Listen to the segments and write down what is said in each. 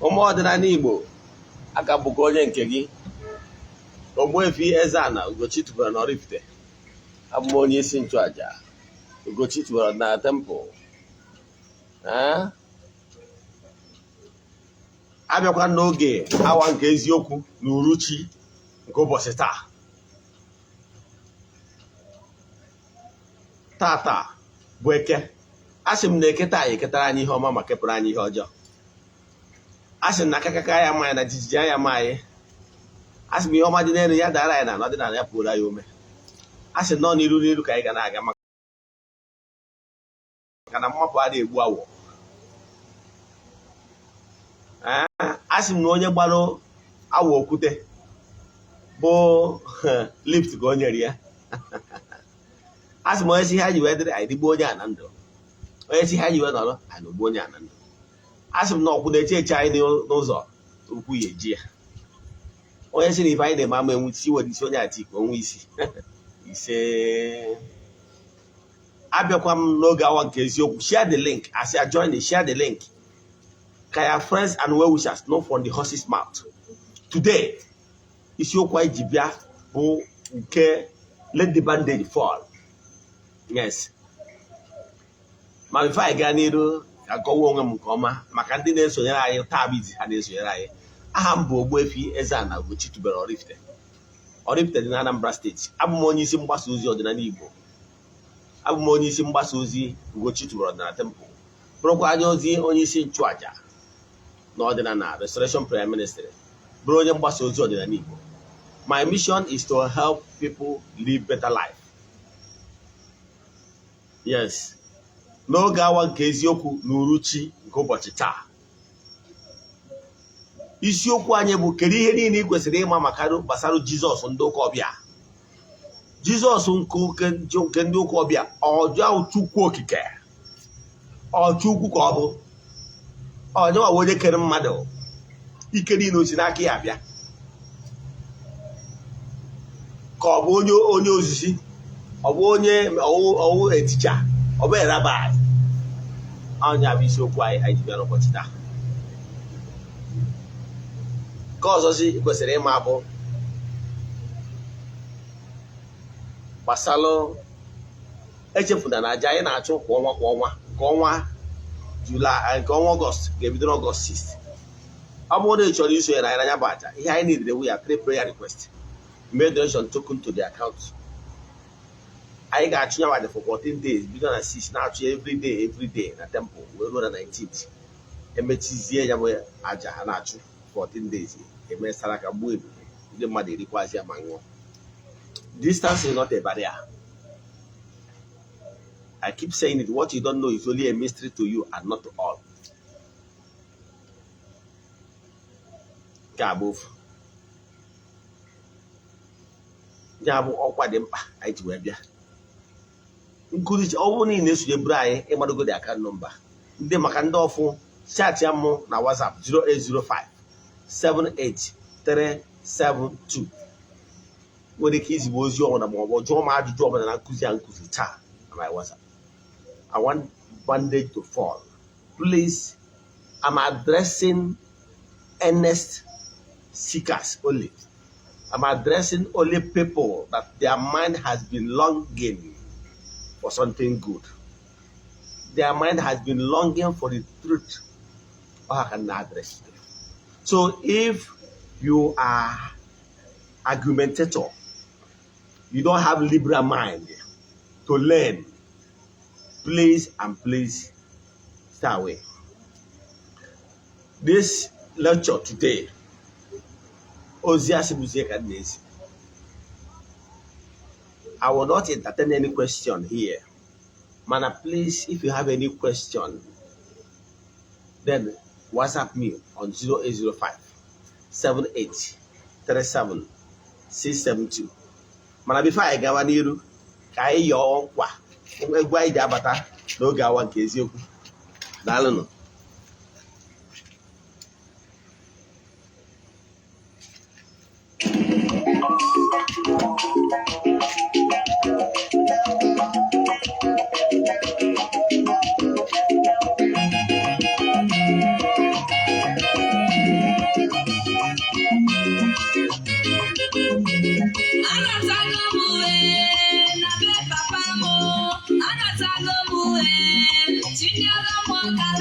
Ụmụ ọdịnala Igbo, aka bụkwa onye nke gị, Ogbuefi Eze-Ana Ugochi tubelu na Oraifite. Abụ m onye isi nchụaja Ugochi tubelu na temple. Abịakwa n'oge awa nke eziokwu na uruchi nke ụbọchị taa. Tata bụ Eke. A sị m na Eke taa eketara anyị ihe ọma ma kepụrụ anyị ihe ọjọọ. A sị m na akakaka ya ma anyị na jijiji anya ma anyị. A sị m ihe ọma dị n'elu ya dara anyị na ala ọdịnala ya pụrụ anyị ome. A sị nọ n'iru n'iru ka anyị ga na-aga maka na mmapụ adịghị egbu awọ. A sị m na onye gbara awọ okwute bụ lift ka o nyere ya. A sị m onye si ha ji wee dịrị anyị dịgbuo onye a na ndụ, onye si ha ji wee nọrọ anyị nọgbuo onye a na ndụ. A sị m na ọkwụ na-eche eche anyị n'ụzọ ukwu ya eji ya. Onye si na ife anyị na-eme ama enwe isi were isi onye ati ka onwe isi ise. Abịakwa m n'oge awa nke eziokwu. Share the link as you are joining. Share the link ka your friends and well wishers know from the horse's mouth. Today, isiokwu anyị ji bịa bụ nke "Let the bandage fall". Yes, ma before anyị gaa n'iru, ka kọwa onwe m nke ọma maka ndị na-esonyere anyị taa bụ izi ha na-esonyere anyị. Aha m bụ Ogbuefi Eze-Ana Ugochi tubelu Oraifite. Oraifite dị na Anambra Steeti. Abụ m onye isi mgbasa ozi ọdịnala Igbo. Abụ m onye isi mgbasa ozi Ugochi tubelu ọdịnala temple, bụrụkwa anya ozi onye isi nchụaja na ọdịnala Restoration Prayer Ministry, bụrụ onye mgbasa ozi ọdịnala Igbo. My mission is to help people live better life. Yes, n'oge awa nke eziokwu na uruchi nke ụbọchị taa, isiokwu anyị bụ: kedu ihe niile ị kwesịrị ịma maka gbasara Jizọs ndị ụka ọbịa? Jizọs nke ndị ụka ọbịa, ọjọọ Chukwu okike, ọchukwu ka ọ bụ onye onye kere mmadụ, ike niile o si n'aka ya abịa, ka ọ bụ onye ozizi, ọ bụ onye ọwụ eticha, ọ bụ rabbi? Ọnya bụ isiokwu anyị ji bịa n'ụbọchị taa. Nke ọzọzi ị kwesịrị ịma bụ gbasalụ echefuna na aja anyị na-achụ kwa ọnwa kwa ọnwa, nke ọnwa July, nke ọnwa Ọgọst ga-ebido n'Ọgọst 6. Ọ bụrụ na ị chọrọ isonyere anyị n'anya bụ aja, ihe anyị nidere wu ya three prayer request, make donation token to the account. Anyị ga-achụ ya aja for 14 days, bido na 6 na-achụ every day, every day na temple wee ruo na 19th. Emechizie ya bụ aja ha na-achụ 14 days, emesara ka gbuo ebube, ndị mmadụ erikwazi ya ma ṅụọ. Distance is not a barrier. I keep saying it. What you don't know is only a mystery to you and not to all. Nke a bụ ofu ya bụ ọkwa dị mkpa anyị ji wee bịa nkụzi. Ọ bụrụ na ị na-esonyeburu anyị, ịmadogodi account number ndị maka ndị ọfụ, chat ya mụ na WhatsApp 0805 78372. Nwere ike izigbo ozi ọbụla ma ọ bụ jụọ m ajụjụ ọbụla na nkụzi a nkụzi taa na my WhatsApp. I want bandage to fall. Please, I'm addressing earnest seekers only. I'm addressing only people that their mind has been longing for something good. Their mind has been longing for the truth. Or I can address it. So if you are argumentator, you don't have liberal mind to learn, please and please stay away. This lecture today, ozi asịbụzie ka m na-ezi. I will not entertain any question here. Mana please, if you have any question, then WhatsApp me on 0805 78 37 672. Mana before anyị gawa n'iru, ka anyị yọọ nkwa egwu anyị ji abata n'oge awa nke eziokwu. Daalụnụ.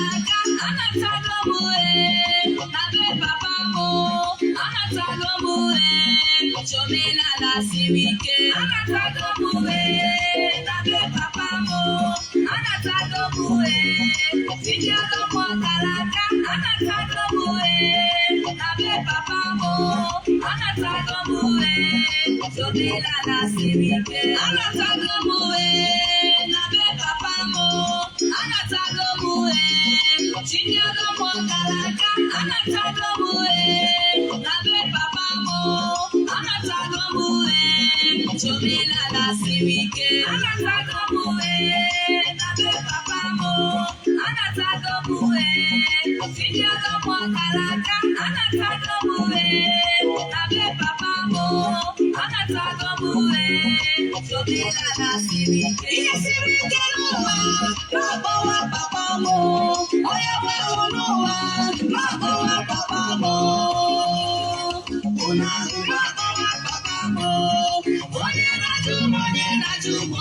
Aka anatago m ee na be papa m. Anatago m ee, omenala siri ike. Anatago m ee na be papa m. Anatago m ee, tinye m ọkara aka. Anatago m ee na be papa m. Anatago m ee, omenala siri ike. Anatago m ee na be papa m. Anatago m ee, tinyego m ọkara aka. Anatago m ee na be papa m. Anatago m ee, omenala siri ike. Anatago m ee na be papa m. Anatago m ee, tinyego m ọkara aka. Anatago m ee na be papa m. Anatago m ee, omenala siri ike. Ihe siri ike n'ụwa, na-akpọwa papa m. Onye nwere n'ụwa, na-akpọwa papa m. Unu na-akpọwa papa m. Onye na-ajụ m, onye na-ajụ m,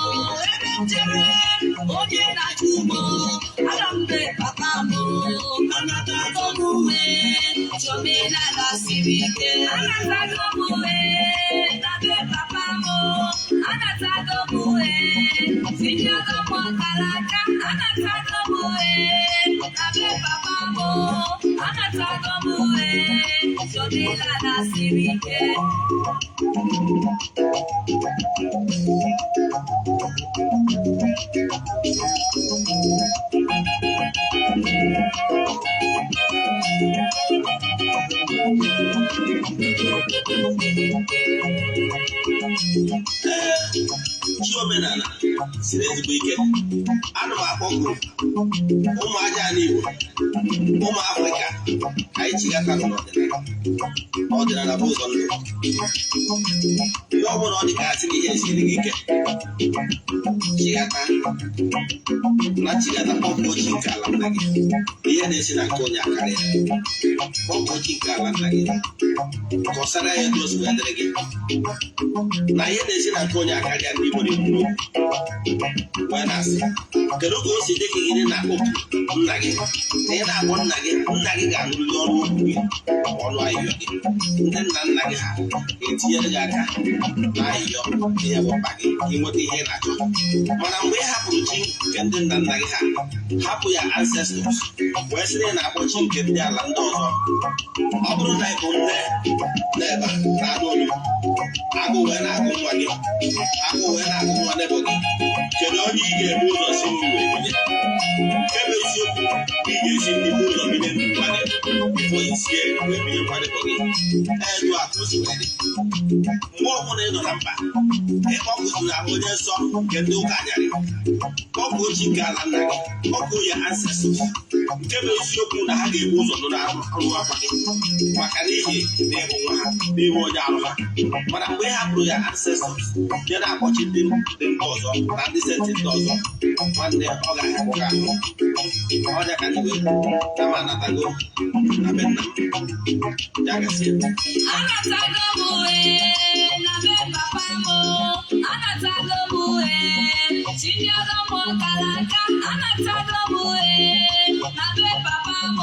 ebe m jere, onye na-ajụ m, aga m be papa m. Anatago m uwe, omenala siri ike. Anatago m uwe na be papa m. Anatago m uwe, tinyego m ọkara aka. Anatago m uwe na be papa m. Anatago m uwe, omenala siri ike. Ee, chi omenala siri ezigbo ike. Ana m akpọku ụmụ aja ala Igbo, ụmụ Afrịka, ka anyị chigata n'ọdịnala. Ọdịnala bụ ụzọ ndụ. Mgbe ọ bụla ọ dị ka asị na ihe esiri gị ike, chigata na chigata, kpọkuo chi nke ala nna gị. Ihe na-esi na nke onye akarịa, kpọkuo chi nke ala nna gị, kọsara ya etu o si wee dịrị gị na ihe na-esi na nke onye akarịa. Ndị Igbo na-ekwu n'okwu wee na-asị, kedu ka o si dị ka gịnị na-akpọku nna gị? Na ị na-akpọ nna gị, nna gị ga-anụrịrị ọnụ okwu gị, ọnụ ayịyọ gị. Ndị nna nna gị ha ga-etinyere gị aka na ayịyọ ihe bụ mkpa gị ka ị nweta ihe ị na-achọ. Mana mgbe ị hapụrụ chi nke ndị nna nna gị ha, hapụ ya ancestors, wee sị na ị na-akpọ chi nke ndị ala ndị ọzọ, ọ bụrụ na ị bụ nne n'ebe a na-anụ olu, agụ wee na-agụ nwa gị, agụ wee na-agụ nwa n'ebe gị, kedu onye ị ga-ebu ụzọ si nri wee binye? Nke bụ eziokwu, ị ga-esi nri bụ ụzọ binye nwa gị before isie wee binye nwa n'ebe gị. Etu a ka o si wee dị. Mgbe ọbụla ị nọ na mkpa, ịkpọkụziri ahụ onye nsọ nke ndị ụka anyarị, kpọkuo chi nke ala nna gị, kpọkuo ya ancestors, nke bụ eziokwu na ha ga-ebu ụzọ nụrụ ọnụ akwa gị, maka n'ihi na ịbụ nwa ha, n'ime onye arụ ha. Mana mgbe ị hapụrụ ya ancestors, ya na-akpọchi ndị ndị mba ọzọ na ndị saint ndị ọzọ, nwanne, ọ ga-ahapụ gị ahụ ọnya ka ndị wee kama anatago na be nna m ya gasị. Anatago m ee na be papa m. Anatago m ee, tinyego m ọkara aka. Anatago m ee na be papa m.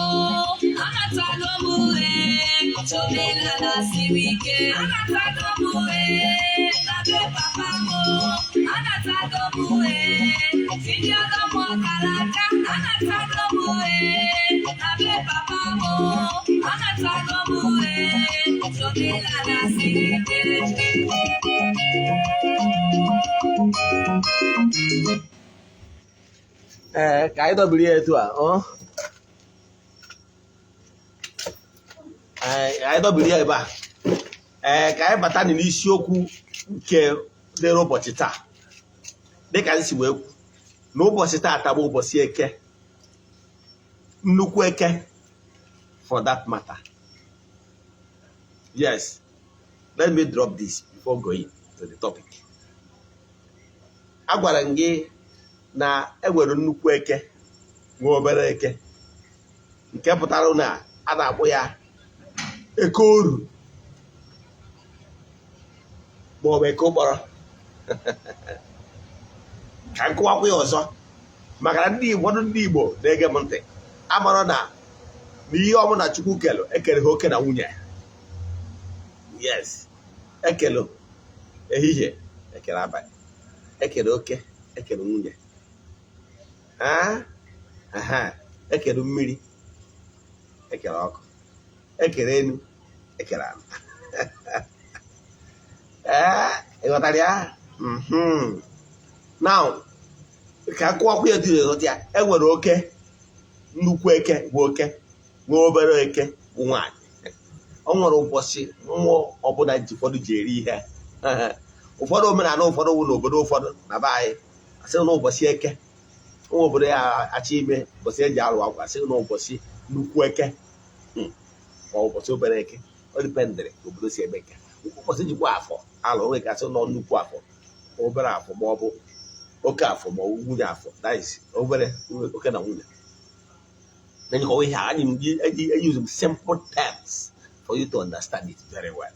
Anatago m ee, omenala siri ike. Anatago m ee na be papa m. Anatago m ee, tinyego m ọkara aka. Anatago m ee na be papa m. Anatago m ee, omenala siri ike. Ee, ka anyị dọbiri ya etu a ọ. Ee, anyị dọbiri ya ebe a. Ee, ka anyị bata n'isiokwu nke dịrị ụbọchị taa. Dịka anyị si wee kwu na ụbọchị taa bụ ụbọchị Eke, nnukwu Eke for that matter. Yes, let me drop this before going to the topic. Agwara m gị na enwere nnukwu Eke, nwee obere Eke, nke pụtara na a na-akpọ ya Eke oru maọbụ Eke ụkpọrọ. Ka m kụwakwa ya ọzọ, maka na ndị ụfọdụ ndị Igbo na-ege m ntị. Amara na ihe ọbụla Chukwu kelu, ekere ha oke na nwunye. Yes, ekelu ehihie, ekere abalị, ekere oke, ekere nwunye. Aha, ekere mmiri, ekere ọkụ, ekere enu, ekere ala. Ee, ịghọtara ya? Now, ka akụwakwu ya dị ịghọta ya, e nwere oke, nnukwu eke bụ oke, nwee obere eke bụ nwaanyị. O nwere ụbọchị mmụọ ọbụla ji ụfọdụ ji eri ihe. Ụfọdụ omenala ụfọdụ wụ n'obodo ụfọdụ na be anyị, asị na ụbọchị eke ụmụ obodo ya achọ ime ụbọchị eji arụ akwa, asị na ụbọchị nnukwu eke ma ụbọchị obere eke. Ọ dependịrị ka obodo si eme nke. Ụbọchị jikwa afọ alụ onwe ka asị nọ nnukwu afọ, obere afọ, ma ọ bụ oke afọ, ma ọ bụ nwunye afọ, that is obere oke na nwunye. Na-enyekọwa ihe a, anyị use simple terms for you to understand it very well.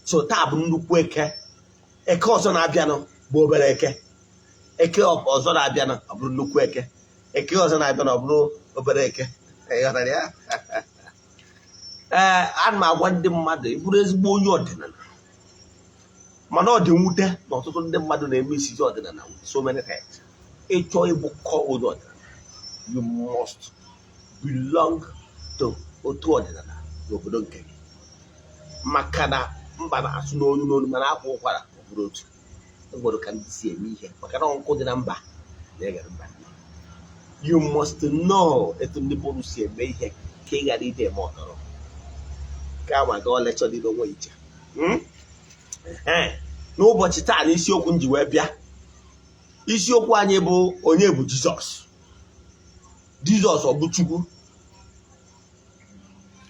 So taa bụ nnukwu eke. Eke ọzọ na-abịanụ bụ obere eke. Eke ọzọ na-abịanụ, ọ bụrụ nnukwu eke. Eke ọzọ na-abịanụ, ọ bụrụ obere eke. Ịghọtara ya? Ee, ana m agwa ndị mmadụ, ị bụrụ ezigbo onye ọdịnala, mana ọ dị mwute na ọtụtụ ndị mmadụ na-eme isizi ọdịnala so many times. Ịchọọ ịbụkọ onye ọdịnala, you must belong to otu ọdịnala n'obodo nke gị, maka na mba na-asụ n'onu n'onu, mana akwa ụkwara ọ bụrụ otu enwere ka ndị si eme ihe, maka na nkụ dị na mba na-eghere mba. You must know etu ndị bụrụ si eme ihe ka ị ghara ide eme ọtọrọ ka ma gaa lekchọ dị n'onwe iche. N'ụbọchị taa, na isiokwu m ji wee bịa, isiokwu anyị bụ: onye bụ Jizọs? Jizọs ọ bụ Chukwu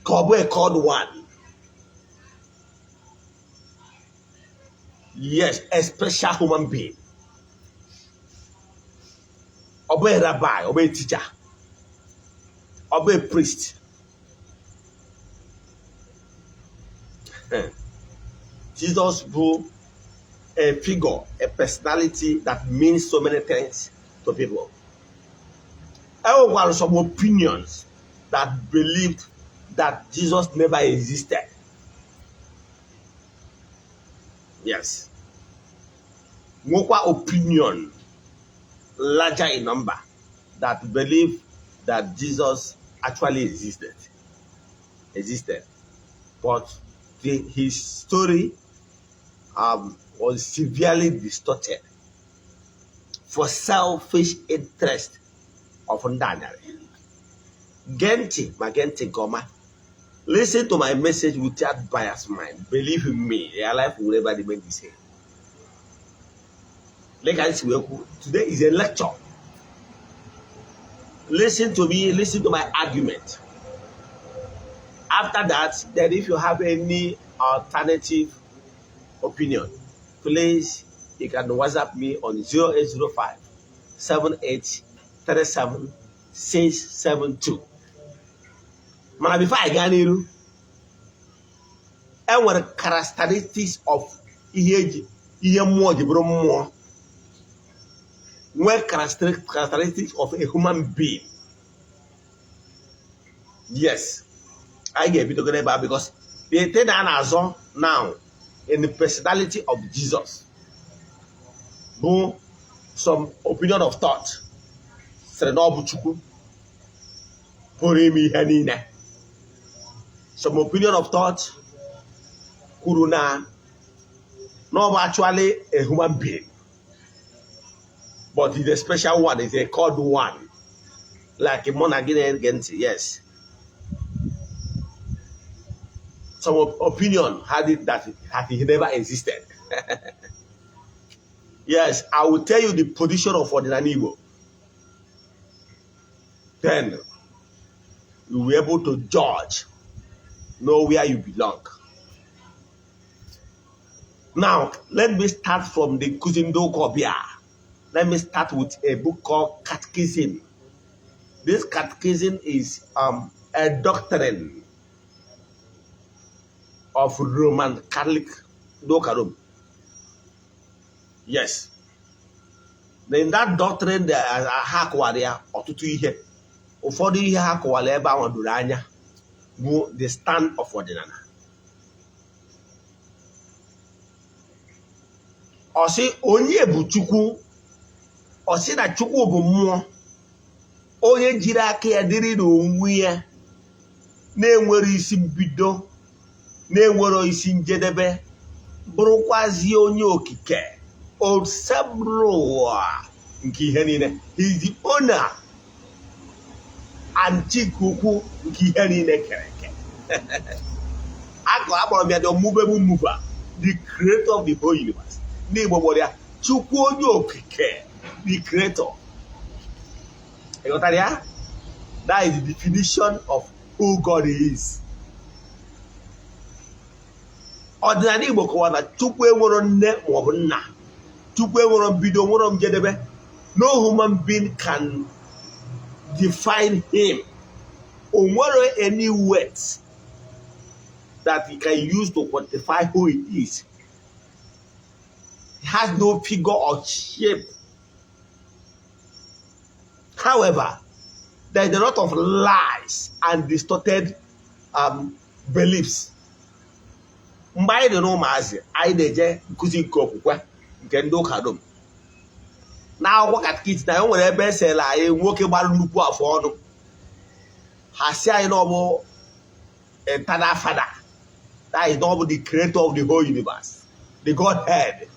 ka ọ bụ a called one? Yes, a special human being. Ọ bụ a rabbi, ọ bụ a teacher, ọ bụ a priest? Jesus bụ a figure, a personality that means so many things to people. E nwekwara some opinions that believed that Jesus never existed. Yes. Nwekwa opinion larger in number that believe that Jesus actually existed. But his story was severely distorted for selfish interest of ndị anyarị. Gee ntị, ma gee ntị nke ọma. Listen to my message without bias mind. Believe in me, your life will never remain the same. Like I si wee kwu, today is a lecture. Listen to me, listen to my argument. After that, then if you have any alternative opinion, please, you can WhatsApp me on 0805 7837 672. Mana before I gaa n'iru, e nwere characteristics of ihe eji ihe mmụọ ji bụrụ mmụọ, nwee characteristics of a human being. Yes, anyị ga-ebidogoro ebe a because the thing a na-azọ now in the personality of Jesus bụ some opinion of thought sịrị na ọ bụ Chukwu pụrụ ime ihe niile. Some opinion of thought kwuru na ọ bụ actually a human being, but he's a special one, he's a called one like mụ na gị na-ege ntị. Yes, some opinion had it that he never existed. Yes, I will tell you the position of Ọdịnala Igbo, then you will be able to judge, know where you belong. Now, let me start from the nkuzi ndị ụka ọbịa. Let me start with a book called Catechism. This catechism is a doctrine of Roman Catholic, ndị ụka Rome. Yes. In that doctrine, ha kọwara ya ọtụtụ ihe. Ụfọdụ ihe ha kọwara ebe ahụ doro anya bụ the stand of ọdịnala. Ọ sị onye bụ Chukwu? Ọ sị na Chukwu bụ mmụọ, onye jiri aka ya dịrị n'onwe ya, na-enwero isi mbido, na-enwero isi njedebe, bụrụkwazie onye okike Osebụrụwa nke ihe niile. He is the owner and chi nke ukwu nke ihe niile kere eke. Akọ akpọrọ m ya the unmovable mover, the creator of the whole universe. Ndị Igbo kpọrọ ya Chukwu onye okike, the creator. Ị ghọtara ya? That is the definition of who God is. Ọdịnala Igbo kọwara na Chukwu enwero nne maọbụ nna, Chukwu enwero mbido, nwero njedebe. No human being can define him. O nwero any words that he can use to quantify who he is. He has no figure or shape. However, there is a lot of lies and distorted beliefs. Mgbe anyị dị n'ụmụazị, anyị na-eje nkụzi nke okwukwe nke ndị ụka Rom. N'akwụkwọ katikiti na e nwere ebe esela anyị nwoke gbara nnukwu afụ ọnụ, ha si anyị na ọ bụ eternal father, that is, na ọ bụ the creator of the whole universe, the Godhead.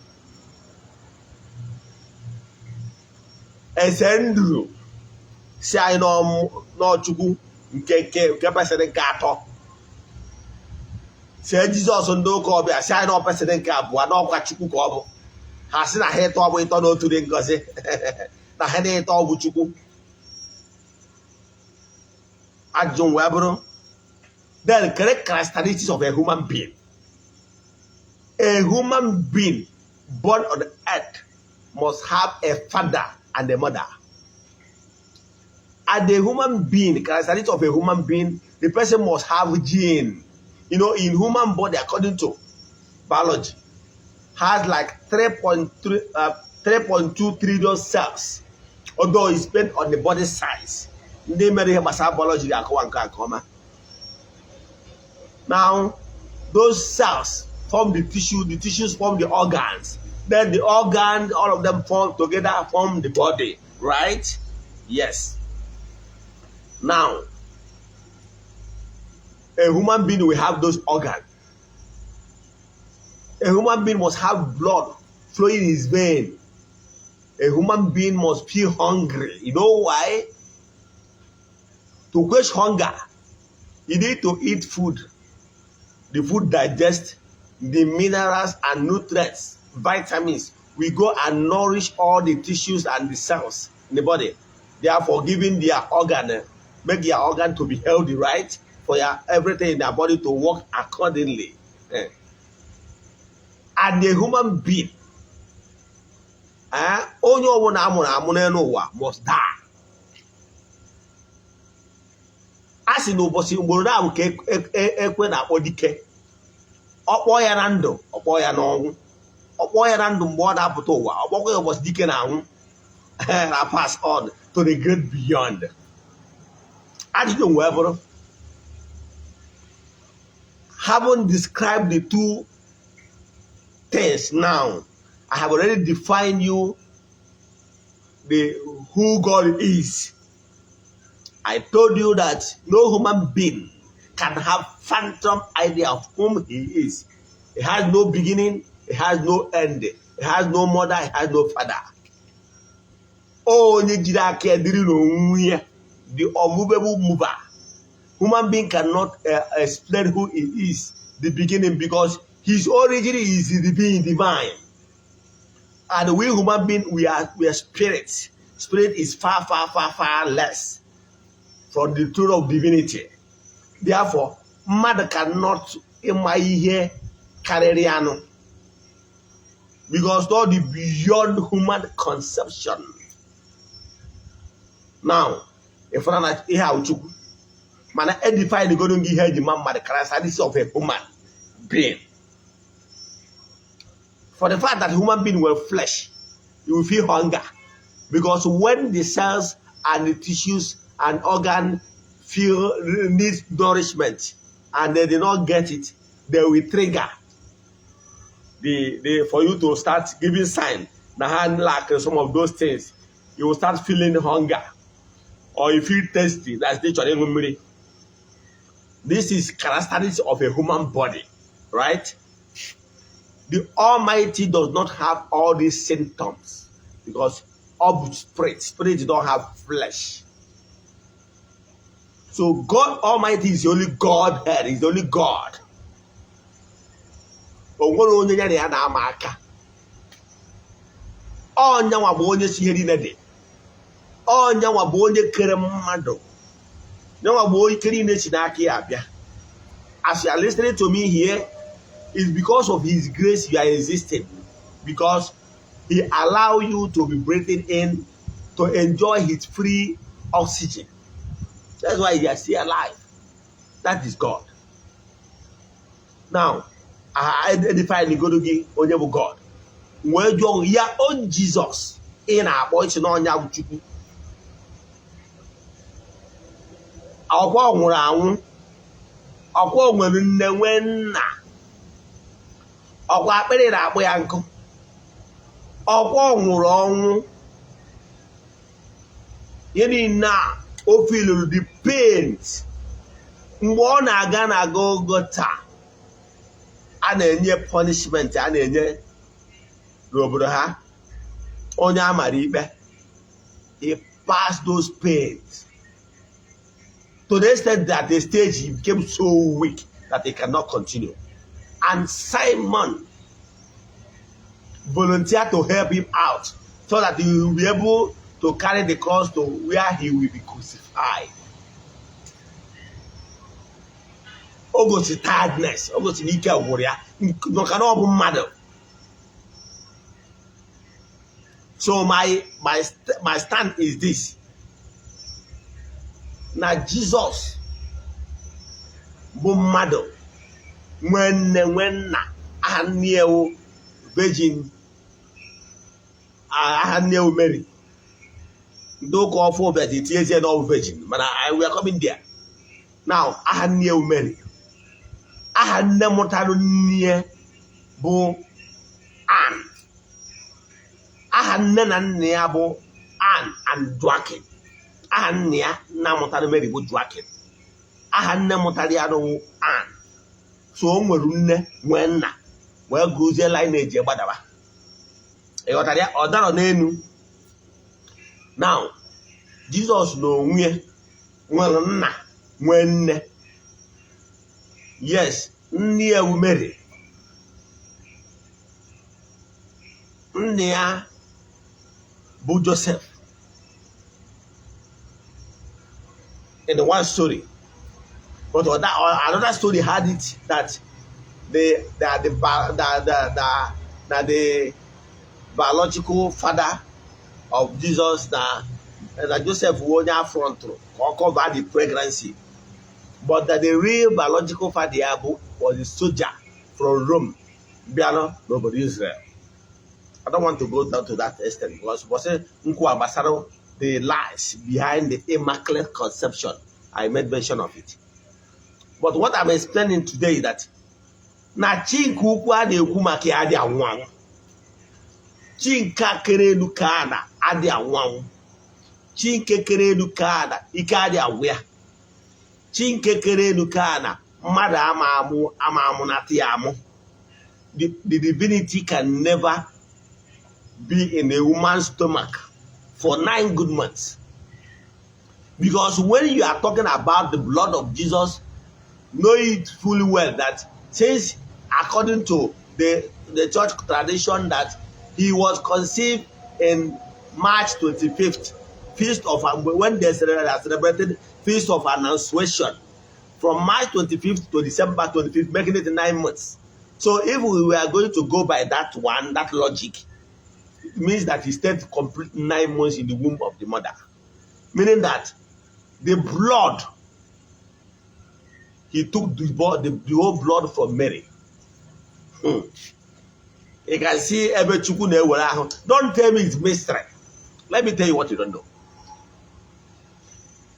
Ese nduru si anyị na ọ Chukwu nke nke nke person nke atọ. See Jizọs ndị ụka ọbịa si anyị na ọ person nke abụọ, na ọkwa Chukwu ka ọ bụ. Ha sị na ha ịtọ bụ ịtọ n'otu dị ngọzi, na ha na ịtọ bụ Chukwu. Ajụjụ wee bụrụ, then kere characteristics of a human being. A human being born on earth must have a father and a mother. And a human being, characteristics of a human being, the person must have gene. In human body, according to biology, has like 3.3, 3.2 trillion cells, although it's based on the body size. Ndị mere ihe gbasara biology ga-akọwa nke a nke ọma. Now, those cells form the tissue, the tissues form the organs. Then the organs, all of them form together, form the body, right? Yes. Now, a human being will have those organs. A human being must have blood flowing in his vein. A human being must feel hungry. You know why? To quench hunger, you need to eat food. The food digests the minerals and nutrients, vitamins. We go and nourish all the tissues and the cells in the body. Therefore, giving their organ, make their organ to be healthy, right? For your, everything in their body to work accordingly. And the human being, onye ọbụla a mụrụ amụ n'elu ụwa must die. A sị na ụbọchị ugboro naabọ ka ekwe na-akpọ dike. Ọ kpọọ ya na ndụ, ọ kpọọ ya n'ọnwụ. Ọ kpọọ ya na ndụ mgbe ọ na-apụta ụwa, ọ kpọkwa ya ụbọchị dike na-anwụ, na pass on to the great beyond. Ajụjụ wee bụrụ, having described the two things now, I have already defined you the who God is. I told you that no human being can have phantom idea of whom he is. He has no beginning, he has no end, he has no mother, he has no father. Onye jiri aka ya dịrị n'onwe ya, the unmovable mover. Human being cannot explain who he is, the beginning, because his origin is the being divine. And we human being, we are spirits. Spirit is far, far, far, far less from the truth of divinity. Therefore, mmadụ cannot ịma ihe karịrị anụ because all the beyond human conception. Now, ịfụna na ihe ahụ Chukwu mana edefine godo gị ihe eji ma mmadụ, characteristics of a human being. For the fact that human being were flesh, you will feel hunger because when the cells and the tissues an organ feel needs nourishment and they did not get it, they will trigger the for you to start giving sign na ha lack some of those things. You will start feeling hunger or you feel thirsty, that's nature ịṅụ mmiri. This is characteristics of a human body, right? The Almighty does not have all these symptoms because of spirit. Spirit don't have flesh. So God Almighty is the only Godhead, is the only God. O nwere onye ya na ya na-ama aka. Ọnyanwa bụ onye si ihe niile dị. Ọnyanwa bụ onye kere mmadụ. Nyanwa bụ onye ike niile si n'aka ya abịa. As you are listening to me here, it's because of His grace you are existing. Because He allow you to be breathing in, to enjoy His free oxygen. That's why you are still alive. That is God. Now, I identify godo gị onye bụ God. Wee jụọ ya o Jizọs ị na-akpọ isi n'ọnya bụ Chukwu. Ọkwa ọ nwụrụ anwụ, ọkwa o nwere nne nwee nna, ọkwa akpịrị na-akpụ ya nkụ, ọkwa ọ nwụrụ ọnwụ. Ihe niile a o feeluru the pains mgbe ọ na-aga na Golgotha. A na-enye punishment a na-enye n'obodo ha onye a mara ikpe. He passed those pains to the extent that the stage he became so weak that he cannot continue. And Simon volunteered to help him out so that he will be able to carry the cross to where he will be crucified. O gosi tiredness, o gosi na ike gwụrụ ya maka na ọ bụ mmadụ. So my stand is this: na Jizọs bụ mmadụ nwee nne nwee nna, aha nne ya wụ Virgin, aha nne wụ Mary. Ndị ụka ọfụ bịazi tinyezie na ọ bụ Virgin, mana we are coming there now. Aha nne ya wụ Mary. Aha nne mụtara nne bụ Ann. Aha nne na nna ya bụ Ann and Joaquin. Aha nna ya nna mụtara Mary bụ Joaquin. Aha nne mụtara ya bụ Ann. So o nwere nne nwee nna wee gụzie lineage gbadaba. Ị ghọtara ya? Ọ darọ n'elu. Now, Jizọs na onwe ya nwere nna nwee nne. Yes, nne ya bụ Mary. Nne ya bụ Joseph. In the one story. But another story had it that the biological father of Jesus na Joseph bụ onye afrontụrụ ka ọ cover the pregnancy, but that the real biological father ya bụ was a soldier from Rome bịara n'obodo Israel. I don't want to go down to that extent because bọsị nkwu gbasara the lies behind the Immaculate Conception, I made mention of it. But what I'm explaining today is that na chi nke ukwu a na-ekwu maka ya adị anwụ anwụ. Chi nke a kere elu ka a na adị anwụ anwụ. Chi nke kere elu ka a na ike adị agwụ ya. Chi nke kere elu ka a na mmadụ ama amụ ama amụ nata ya amụ. The divinity can never be in a woman's stomach for 9 good months. Because when you are talking about the blood of Jesus, know it fully well that since according to the church tradition that he was conceived in March 25th, feast of when they celebrated Feast of Annunciation, from March 25th to December 25th, making it 9 months. So if we were going to go by that one, that logic, it means that he stayed complete 9 months in the womb of the mother. Meaning that the blood, he took the whole blood from Mary. You can see ebe Chukwu na-ewere ahụ. Don't tell me it's mystery. Let me tell you what you don't know.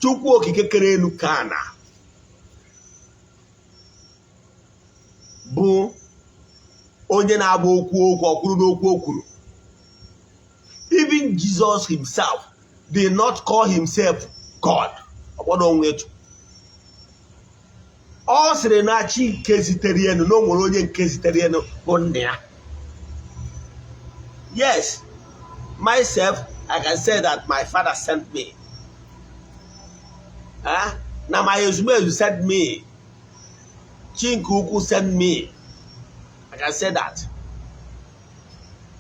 Chukwu Okike kere elu ka ana bụ onye na-agba okwu okwu ọ kwuru n'okwu o kwuru. Even Jesus himself did not call himself God. Ọ kpọrọ onwe ya Chukwu. Ọ sịrị na chi nke zitere ya na o nwere onye nke zitere ya bụ nna ya. Yes, myself, I can say that my father sent me. Ah, na my ezumezu sent me. Chi nke ukwu sent me. I can say that.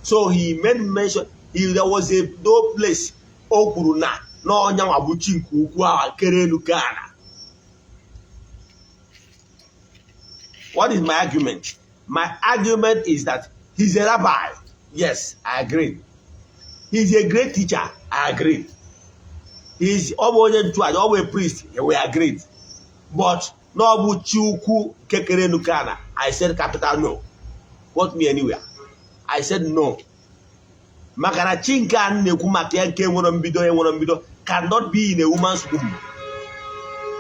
So he made mention, there was a no place o kwuru na na ọ nya nwa bụ chi nke ukwu ahụ kere elu kee ala. What is my argument? My argument is that he's a rabbi. Yes, I agree. He's a great teacher. I agree. He's ọ bụ onye nchụaja, ọ bụ a priest. We agreed. But na ọ bụ chi ukwu nke kere elu kee ala, I said capital no. Quote me anywhere. I said no. Maka na chi nke a na-ekwu maka ya nke nwere mbido enwere mbido cannot be in a woman's womb,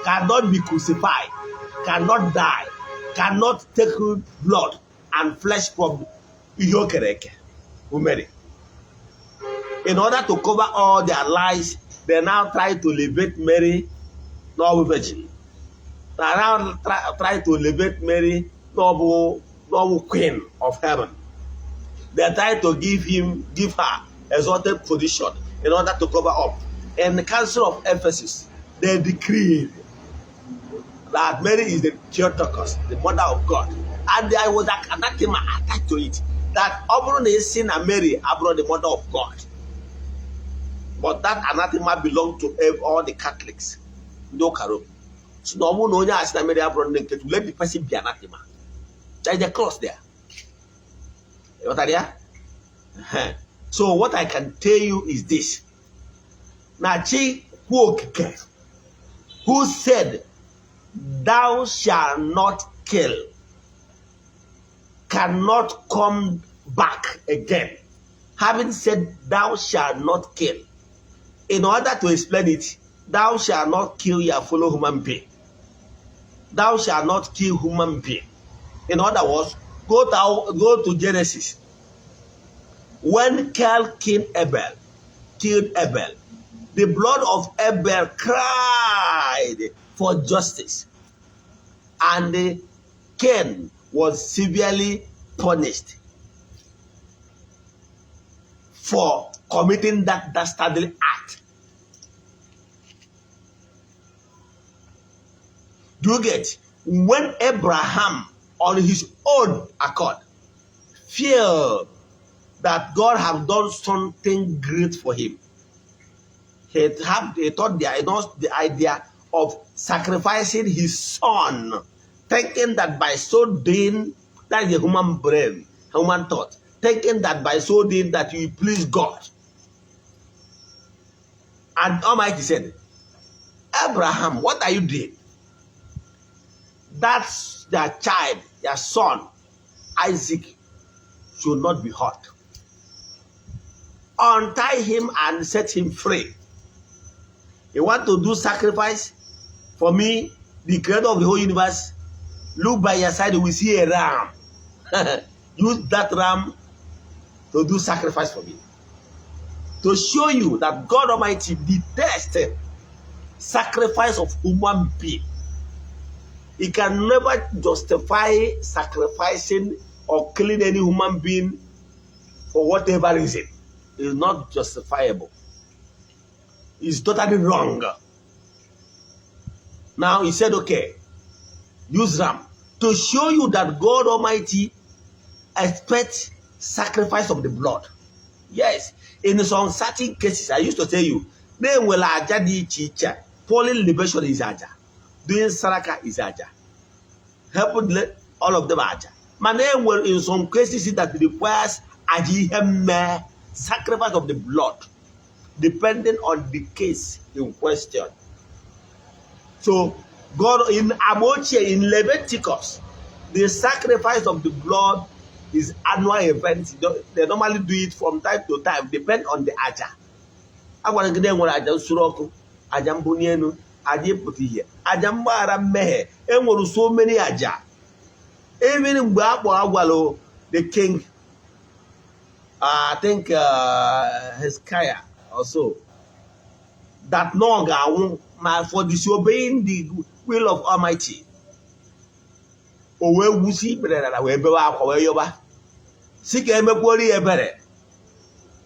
cannot be crucified, cannot die, cannot take blood and flesh from ihe o kere eke Mary. In order to cover all their lies, they now try to elevate Mary na ọ bụ virgin. They now try to elevate Mary na ọ bụ queen of heaven. They try to give her exalted position in order to cover up. In the Council of Ephesus, they decreed that Mary is the Theotokos, the mother of God. And there was an anathema attached to it that ọ bụrụ na ị sị na Mary abụrọ the mother of God, but that anathema belong to all the Catholics, ndị ụka Rome. So na ọ bụrụ na onye a sị na Mary abụrọ nne nke Chukwu, let the person be anathema. There is a clause there. Ịghọtara ya? So what I can tell you is this. Na Chukwu Okike who said, "Thou shalt not kill," cannot come back again, having said, "Thou shalt not kill." In order to explain it, thou shalt not kill your fellow human being. Thou shalt not kill human being. In other words, go to Genesis. When Cain killed Abel, the blood of Abel cried for justice, and Cain was severely punished for committing that dastardly act. Do you get? When Abraham, on his own accord, feel that God have done something great for him, he thought the idea of sacrificing his son, thinking that by so doing, that is a human brain, human thought, thinking that by so doing that you please God. And Almighty said, "Abraham, what are you doing? That's their child, their son, Isaac, should not be hurt. Untie him and set him free. You want to do sacrifice for me, the creator of the whole universe? Look by your side, you will see a ram. Use that ram to do sacrifice for me." To show you that God Almighty detests sacrifice of human being. He can never justify sacrificing or killing any human being for whatever reason. It's not justifiable. It's totally wrong. Now he said, "Okay, use ram," to show you that God Almighty expects sacrifice of the blood. Yes, in some certain cases, I used to tell you, na enwere aja dị iche iche. Pouring libation is aja. Doing saraka is aja. Helping all of them aja. Mana enwere in some cases that requires aja ihe mmee, sacrifice of the blood, depending on the case in question. So God in Agba Ochie, in Leviticus, the sacrifice of the blood is annual event. They normally do it from time to time, depend on the aja. A gwara gị na enwere aja nsure ọkụ, aja mbuni elu, Aja ịpụta ihe, aja mgbaghara mmehie. Enwere so many aja. Even mgbe a kpọrọ agwalụ the king, I think Hezekiah also, that na ọ ga-anwụ ma for disobeying the will of Almighty, o wee gwusi ikpere n'ala wee bewe akwa wee yọba si ka emekwuoro ya ebere.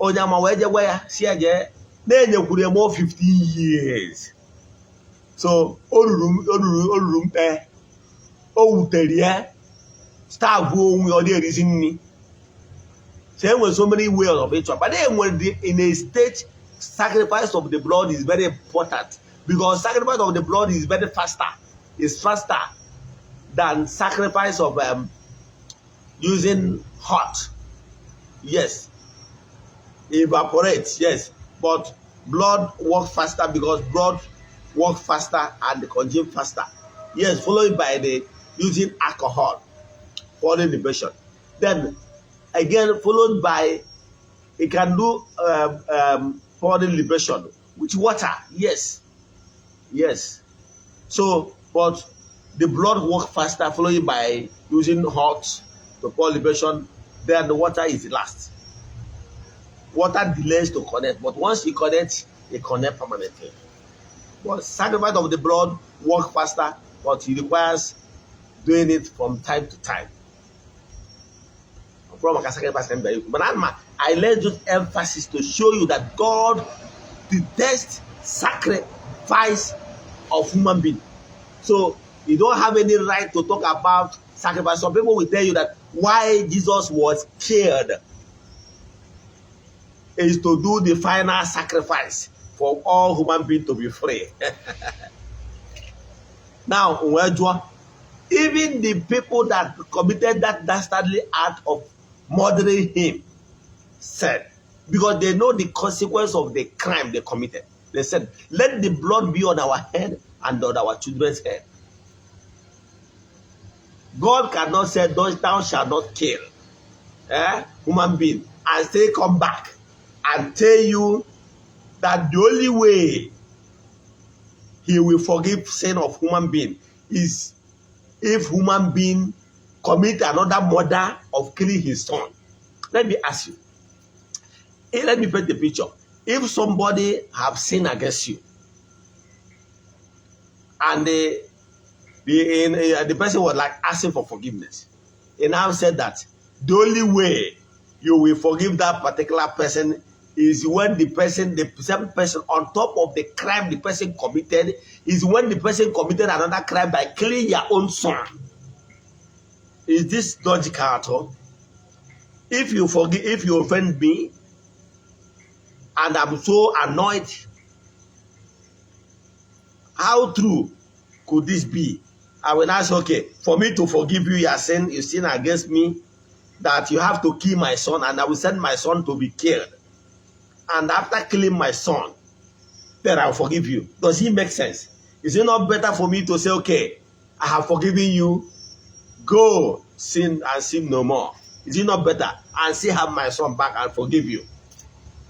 Onye ama wee jegwa ya si ya jee na-enyekwuru ya more 15 years. So o ruru mkpe, o wutere ya, starve onwe ya, ọ dị erizi nri. So enwere so many ways of ritual, but enwere the in a state, sacrifice of the blood is very important because sacrifice of the blood is very faster, is faster than sacrifice of using hot. Yes, evaporates, yes, but blood work faster because blood work faster and consume faster. Yes, followed by the using alcohol for the libation. Then again, followed by it can do pouring libation with water. Yes. So, but the blood work faster, followed by using hot to pour libation. Then the water is the last. Water delays to connect, but once it connects, it connects permanently. But sacrifice of the blood work faster, but it requires doing it from time to time. From maka sacrifice ka m bịara ikwu. But I lay just emphasis to show you that God detests sacrifice of human being. So you don't have any right to talk about sacrifice. Some people will tell you that why Jesus was killed is to do the final sacrifice for all human beings to be free. Now, wee jụọ, even the people that committed that dastardly act of murdering him said, because they know the consequence of the crime they committed, they said, "Let the blood be on our head and on our children's head." God cannot say, "Thou shalt not kill," eh, human being, and say, come back and tell you that the only way he will forgive sin of human being is if human being commit another murder of killing his son. Let me ask you. Let me paint the picture. If somebody have sinned against you, and the person was like asking for forgiveness, he now said that the only way you will forgive that particular person is when the person, the same person, on top of the crime the person committed, is when the person committed another crime by killing your own son. Is this logical at all? If you forgive, if you offend me, and I'm so annoyed, how true could this be? I will ask, okay, for me to forgive you your sin, you sin against me, that you have to kill my son, and I will send my son to be killed. And after killing my son, then I'll forgive you. Does it make sense? Is it not better for me to say, "Okay, I have forgiven you, go sin and sin no more"? Is it not better? And still have my son back and forgive you.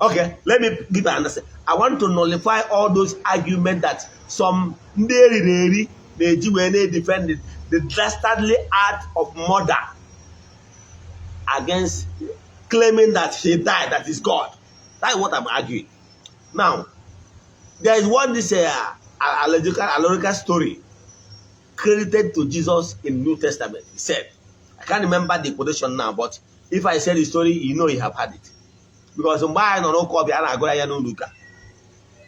Okay, let me give an answer. I want to nullify all those arguments that some ndị eriri eri na-eji wee na-defend the dastardly act of murder against, claiming that he died, that is God. That's what I'm arguing. Now, there is one this allegorical story credited to Jesus in New Testament. He said, I can't remember the quotation now, but if I say the story, you know you have heard it. Because mgbe anyị nọ n'ụka ọbịa a na-agụra ya n'ụlọ ụka.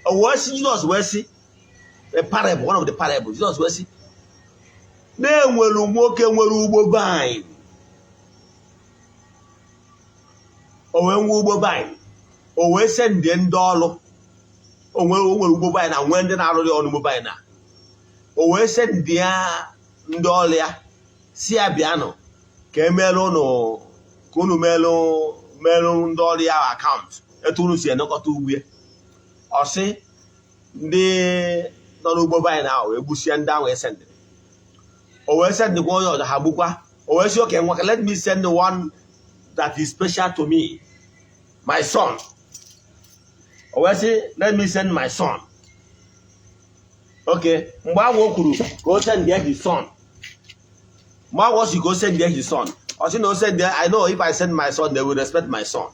O wee sị, Jizọs wee sị, a parable, one of the parables, Jizọs wee sị, na-enwere nwoke nwere ugbo vine. O wee nwee ugbo vine. O wee sendie ndị ọrụ. O nwere ugbo vine na nwee ndị na-arụrụ ya ọrụ ugbo vine a. O wee sendie ndị ọrụ ya si ya bịanụ ka emerụ ụnụ ka unu merụ ndị ọrụ ya account etu unu si enekọta ugbo ya. Ọ sị ndị nọ n'ugbo vine ahụ wee gbusie ndị ahụ esendịrị. O wee sendịkwa onye ọzọ, ha gbukwa. O wee sị, "Okay, nwa, let me send the one that is special to me, my son." O wee sị, "Let me send my son." Okay, mgbe ahụ o kwuru ka o send his son, mgbe ahụ ọ sị ka o send his son, ọ sị na o send, "I know if I send my son, they will respect my son."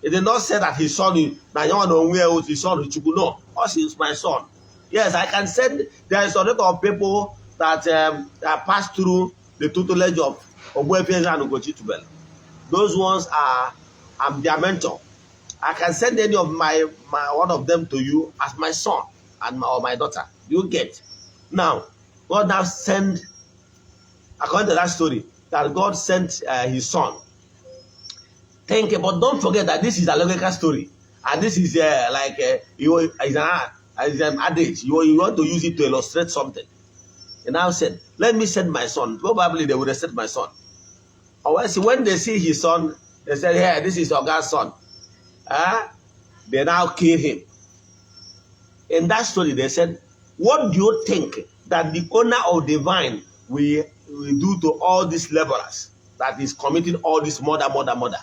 He did not say that his son na ya na onwe ya, his son Chukwu. No, ọ sị is my son. Yes, I can send. There is a lot of people that pass through the tutelage of Ogbuefi Eze-Ana Ugochi Tubelu. Those ones are, I'm their mentor. I can send any of my one of them to you as my son or my daughter. You get? Now, God now send, according to that story, that God sent his son. Think, but don't forget that this is a logical story, and this is like you is an adage. You want to use it to illustrate something. He now said, "Let me send my son. Probably they will accept my son." Or else when they see his son, they said, "Hey, this is our God's son." They now kill him. In that story, they said, "What do you think that the owner of the vine will do to all these laborers that is committing all this murder, murder, murder?"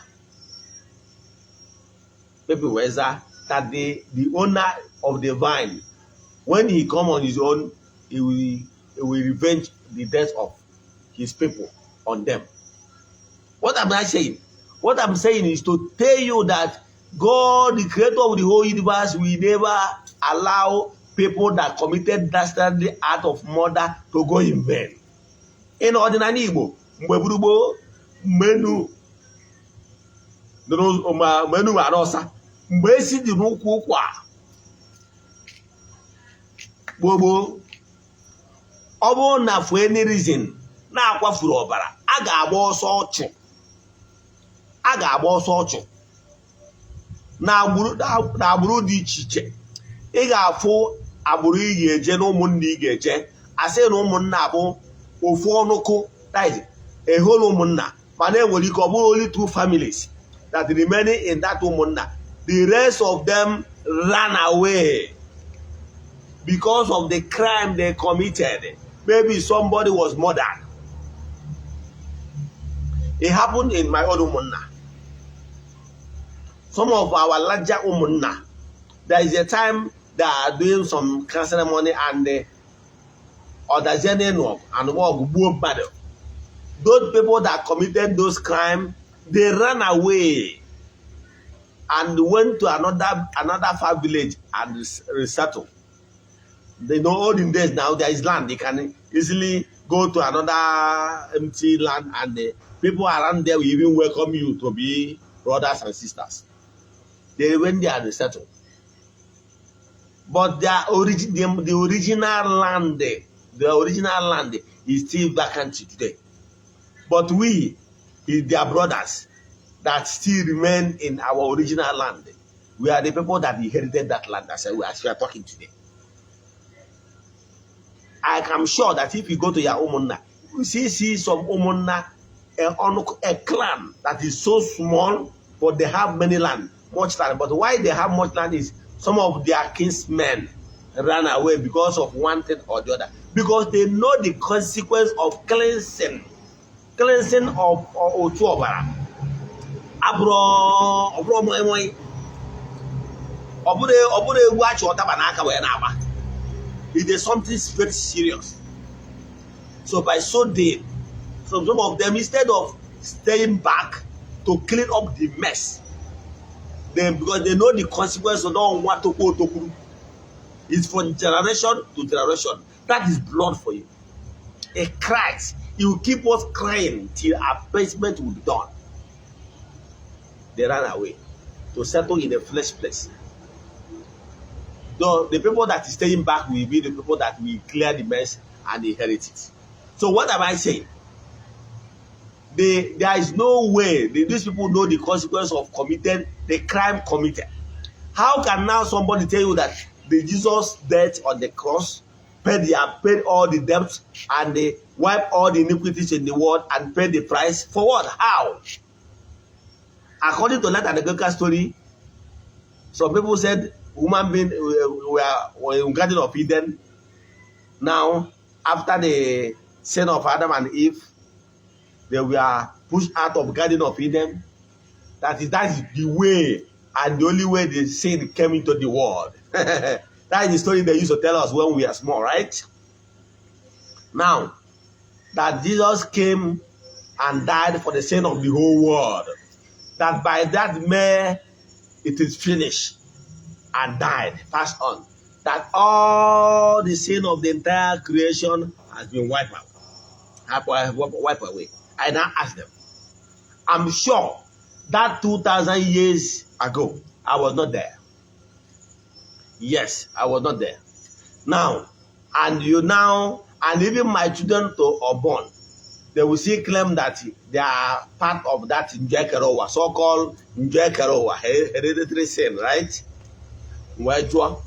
People were that the owner of the vine, when he come on his own, he will revenge the death of his people on them. What am I saying? What I'm saying is to tell you that God, the creator of the whole universe, will never allow people that committed dastardly act of murder to go in vain. In ọdịnala Igbo, mgbe gburugburu, mgbe enu mgbe enu gbara ọsa, mgbe esi dị n'ụkwụ ụkwa gboo gboo, ọ bụrụ na for any reason na-akwafuru ọbara, a ga-agba ọsọ ọchụ, a ga-agba ọsọ ọchụ n'agbụrụ dị iche iche. Ị ga-afụ agbụrụ ị ga-eje na ụmụnne ị ga-eje, asị na ụmụnna abụ ofu ọnụkụ, that is a whole ụmụnna, mana enwere ike ọ bụrụ only two families that remaining in that ụmụnna. The rest of them ran away because of the crime they committed. Maybe somebody was murdered. It happened in my own ụmụnna, some of our larger ụmụnna. There is a time they are doing some ceremony and ọdazie n'ịnụ ọgụ anụma ọgụ gbuo mmadụ. Those people that committed those crime, they ran away and went to another far village and resettle. They know olden days, now there is land, they can easily go to another empty land, and the people around there will even welcome you to be brothers and sisters. They went there and resettled, but their origin, the original land, the original land is still vacant today. But we is their brothers that still remain in our original land. We are the people that inherited that land as we are talking today. I am sure that if you go to your ụmụnna, you see some ụmụnna, a clan that is so small, but they have many land, much land. But why they have much land is some of their kinsmen ran away because of one thing or the other. Because they know the consequence of cleansing. Cleansing of otu ọbara. Abụrụ ọ bụrụ moi moi. Ọ bụrụ egwu achị ọtaba n'aka wee na-agba. It is something very serious. So by so doing, so some of them, instead of staying back to clean up the mess, then because they know the consequence of not want to go to, it's from generation to generation. That is blood for you. A cries. It will keep us crying till appeasement will be done. They ran away to settle in a flesh place. The people that is staying back will be the people that will clear the mess and inherit it. So what am I saying? There is no way these people know the consequence of committed the crime committed. How can now somebody tell you that the Jesus death on the cross paid all the debts and they wipe all the iniquities in the world and paid the price for what? How? According to that anecdotal story, some people said human being were in Garden of Eden. Now, after the sin of Adam and Eve, they were pushed out of Garden of Eden. That is the way and the only way the sin came into the world. That is the story they used to tell us when we are small, right? Now, that Jesus came and died for the sin of the whole world. That by that mere "it is finished" and died, passed on. That all the sin of the entire creation has been wiped out. Wiped away. I now ask them, I'm sure that 2,000 years ago, I was not there. Yes, I was not there. Now, and you now, and even my children to unborn, they will still claim that they are part of that njọ ekere ụwa, so-called njọ ekere ụwa, hereditary sin, right? Wee jụọ.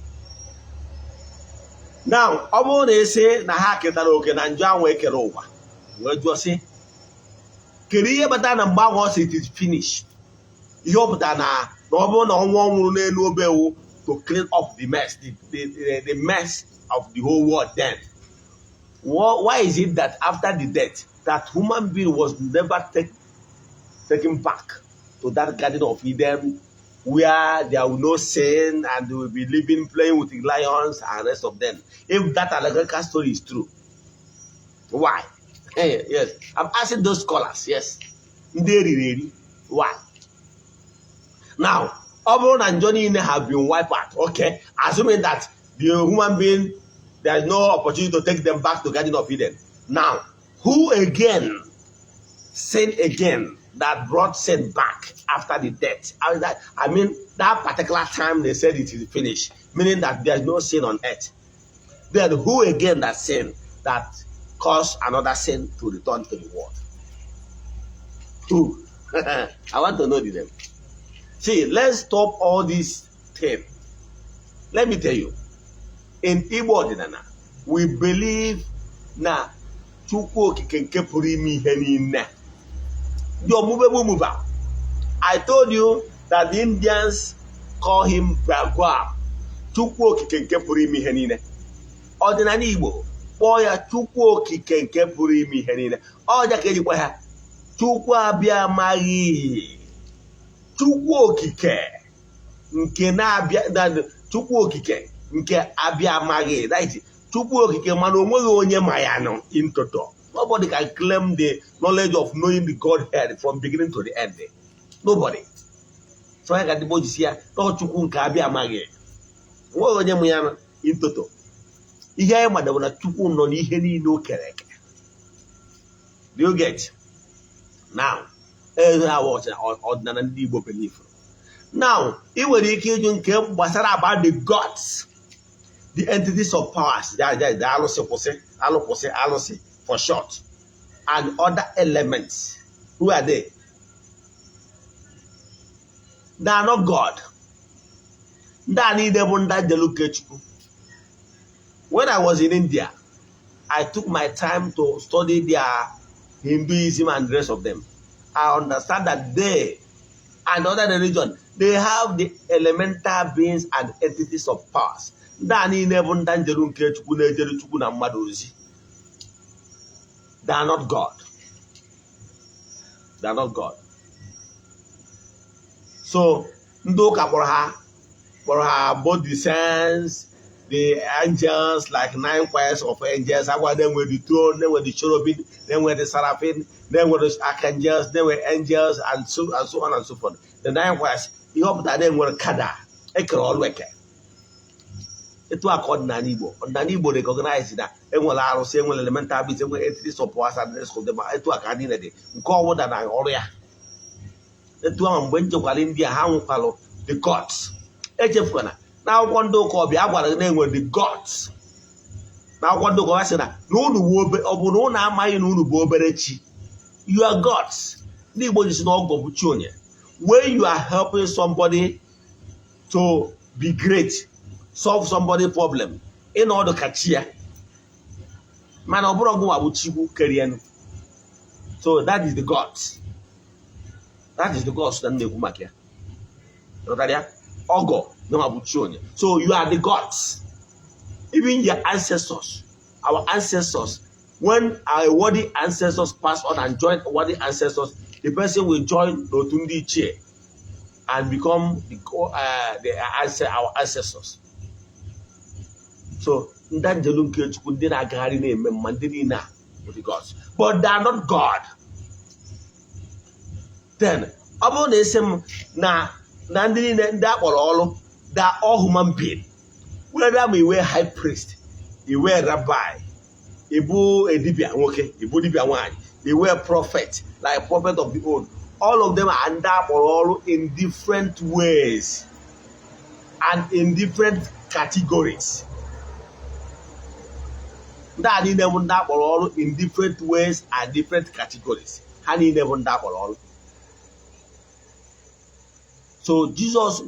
Now, ọ bụrụ na esi na ha ketara oke na njọ ahụ ekere ụwa, wee jụọ sị, kedu ihe kpatara na mgbe ahụ ọ sị "it is finished"? Ihe ọ pụtara na ọ bụrụ na ọnwụ ọ nwụrụ n'elu obe wu to clean up the mess, the mess of the whole world then. Why is it that after the death, that human being was never taken back to that Garden of Eden where there will no sin and they will be living, playing with the lions and rest of them? If that allegorical story is true, why? Hey, yes, I'm asking those scholars, yes. Ndị eriri eri, why? Now, ọ bụrụ na njọ niile have been wiped out, okay, assuming that the human being, there is no opportunity to take them back to Garden of Eden. Now, who again sinned again that brought sin back after the death? I mean, that particular time they said it is finished, meaning that there is no sin on earth. Then who again that sin that caused another sin to return to the world? Who? I want to know the name. See, let's stop all this thing. Let me tell you, in Igbo ọdịnala, we believe na Chukwu Okike nke pụrụ ime ihe niile. The unmovable mover. I told you that the Indians call him Bhagwan. Chukwu Okike nke pụrụ ime ihe niile. Ọdịnala Igbo kpọọ ya Chukwu Okike nke pụrụ ime ihe niile. Ọja ka ejikwa ha Chukwu abịa amaghị Chukwu Okike nke na-abịa Chukwu Okike nke abịa amaghị, that is, Chukwu Okike mana o nweghị onye ma ya nọ in total. Nobody can claim the knowledge of knowing the Godhead from beginning to the end. Nobody. So ya ka ndị ji si ya na Chukwu nke abịa amaghị, onweghị onye mụ ya nọ in total. Ihe anyị madabụ na Chukwu nọ n'ihe niile o kere eke. Do you get now? Eze ha ọdịnala ndị Igbo believe. Now, ị nwere ike ịjụ nke gbasara about the gods, the entities of powers, the alụsị kwụsị alụkwụsị alụsị for short, and other elements. Who are they? They are not God. Ndị a niile bụ ndị njeluke Chukwu. When I was in India, I took my time to study their Hinduism and the rest of them. I understand that they and other religion, they have the elemental beings and entities of powers. Ndị a niile bụ ndị njeru nke Chukwu na-ejere Chukwu na mmadụ ozi. They are not God. They are not God. So ndị ụka kpọrọ ha both the saints, the angels, like nine choirs of angels. Agwa na-enwe the throne, na-enwe the cherubim, na-enwe the seraphim, na-enwe the archangels, na-enwe angels, and so on and so forth. The nine choirs, ihe ọ pụtara, na-enwere kada ekere ọlụ eke. Etu a ka ọdịnala Igbo, ọdịnala Igbo recognize na enwere arụsị, enwere elemental beings, enwere entities of powers and rest of them. Etu a ka ha niile dị, nke ọbụla na ọrụ ya. Etu ahụ mgbe njekwara ndị a, ha nwụkwalụ the gods. Echefukwana na akwụkwọ ndị ụka ọbịa a gwara gị na enwere the gods. Na akwụkwọ ndị ụka ọbịa sị na unu bụ ọ bụ na unu amaghị na unu bụ obere chi? You are gods. Ndị Igbo ji sị na ọgọ bụ chi onye. When you are helping somebody to be great, solve somebody problem, ịnọ ọdụ ka chi ya, mana ọ bụrụ ọgụnwa bụ Chukwu kerienu. So that is the gods, that is the gods na m na-ekwu maka ya. Ghọtara ya? Ọgọ nwa bụ chi onye. So you are the gods. Even your ancestors, our ancestors, when our worthy ancestors pass on and join worthy ancestors, the person will join n'otu ndị ichie and become the our ancestors. So ndị anjelu nke Chukwu, ndị na-agagharị na-eme mma, ndị niile a bụ the gods, but they are not God. Then ọ bụrụ na esi m na ndị niile ndị a kpọrọ ọrụ, they are all human being, whether ma iwe high priest, iwe rabbi, ịbụ dibịa nwoke, ịbụ dibịa nwaanyị, iwe prophet, like prophet of the old, all of them are ndị a kpọrọ ọrụ in different ways and in different categories. Ndị a niile bụ ndị akpọrọ ọrụ in different ways and different categories. Ha niile bụ ndị akpọrọ ọrụ. So Jesus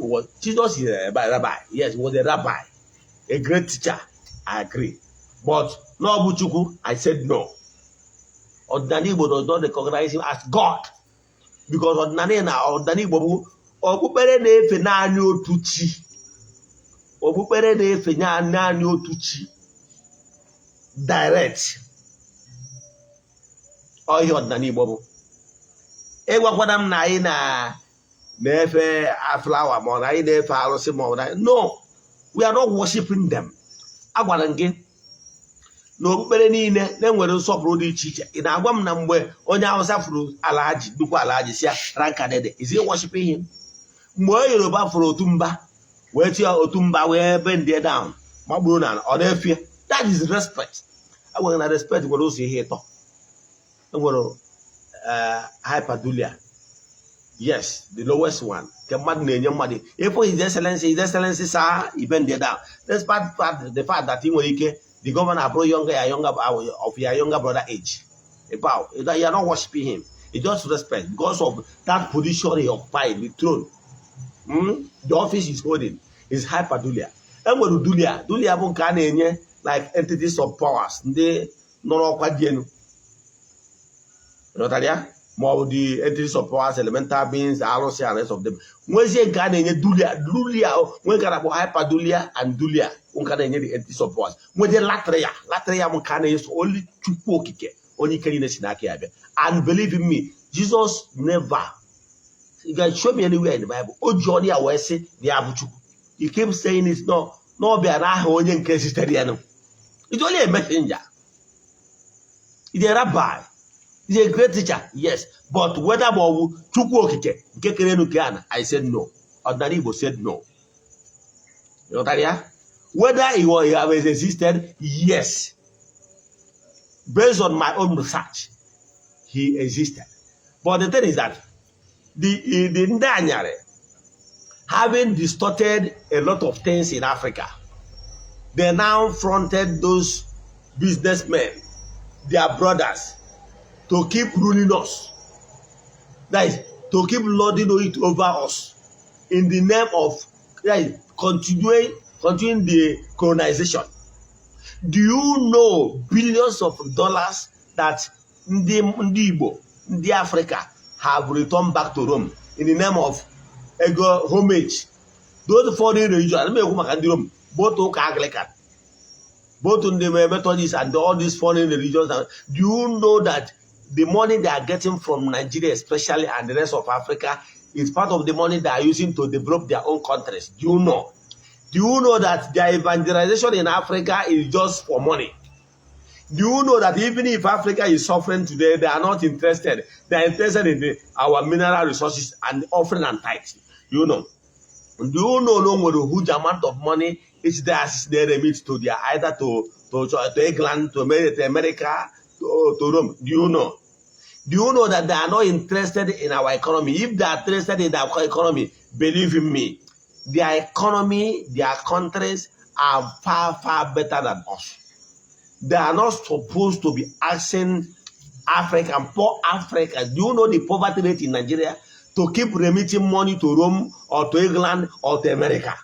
is a rabbi. Yes, he was a rabbi, a great teacher. I agree, but na ọ bụ Chukwu, I said no. Ọdịnala Igbo does not recognize him as God, because ọdịnala na ọdịnala Igbo bụ okpukpere na-efe naanị otu chi, okpukpere na-efe naanị otu chi direct. Ọ ihe ọdịnala Igbo bụ. Ịgwakwana m na anyị na na-efe flower, ma ọ na anyị na-efe arụsị, ma ọ na, no, we are not worshiping them. Agwara m gị na okpukpere niile na-enwere nsọpụrụ dị iche iche. Ị na-agwa m na mgbe onye Hausa fụrụ Alhaji, nnukwu Alhaji, si ya ranka dede, is he worshiping him? Mgbe onye Yoruba fụrụ otu mba wee tie otu mba wee bend down magburu na ọ na-efie, that is respect. Agwara na respect nwere ụzọ ihe ịtọ. Enwere hyperdulia, yes, the lowest one, nke mmadụ na-enye mmadụ. If His Excellency, His Excellency sir, I bend down, despite the fact that ị nwere ike the governor abụrụ younger ya younger of your younger brother age about, you are not worshiping him. You just respect because of that position he occupied, the throne, The office he's holding is hyperdulia. Enwere dulia. Dulia bụ nke a na-enye like entities of powers, ndị nọ n'ọkwa dị elu. Ghọtara ya? Ma ọ bụ the entities of powers, elemental beings, arụsị and rest of them. Nwezie nke a na-enye dulia. Dulia nwe nke a na-akpọ hyperdulia and dulia, nke a na-enye the entities of powers. Nwezie latria. Latria bụ nke a na-enye only Chukwu Okike, onye ike niile si n'aka ya bịa. And believe in me, Jesus never, you can show me anywhere in the Bible o ji ọnụ ya wee sị na ya bụ Chukwu. He kept saying it, no, na ọ bịa n'aha onye nke zitere ya nụ. He's only a messenger. He's a rabbi. He's a great teacher, yes. But whether ma ọ bụ Chukwu Okike nke kere enu ke ana, I said no. Ọdịnala Igbo said no. Ịghọtara ya? Whether he have existed, yes. Based on my own research, he existed. But the thing is that the ndị anyarị, having distorted a lot of things in Africa, they now fronted those businessmen, their brothers, to keep ruling us. That is, to keep lording it over us in the name of, that is, continuing the colonization. Do you know billions of dollars that ndị Igbo, ndị Africa have returned back to Rome in the name of ego homage? Those foreign religion, ana m ekwu maka ndị Rome, both ụka Anglican, both ndị Methodist and all these foreign religions. Do you know that the money they are getting from Nigeria especially and the rest of Africa is part of the money they are using to develop their own countries? Do you know? Do you know that their evangelization in Africa is just for money? Do you know that even if Africa is suffering today, they are not interested? They are interested in our mineral resources and offering and tithes. You know. Do you know no nwere huge amount of money each diocese they remit to their either to England, to America, to Rome? Do you know? Do you know that they are not interested in our economy? If they are interested in our economy, believe in me, their economy, their countries are far, far better than us. They are not supposed to be asking African, poor Africa. Do you know the poverty rate in Nigeria? To keep remitting money to Rome or to England or to America.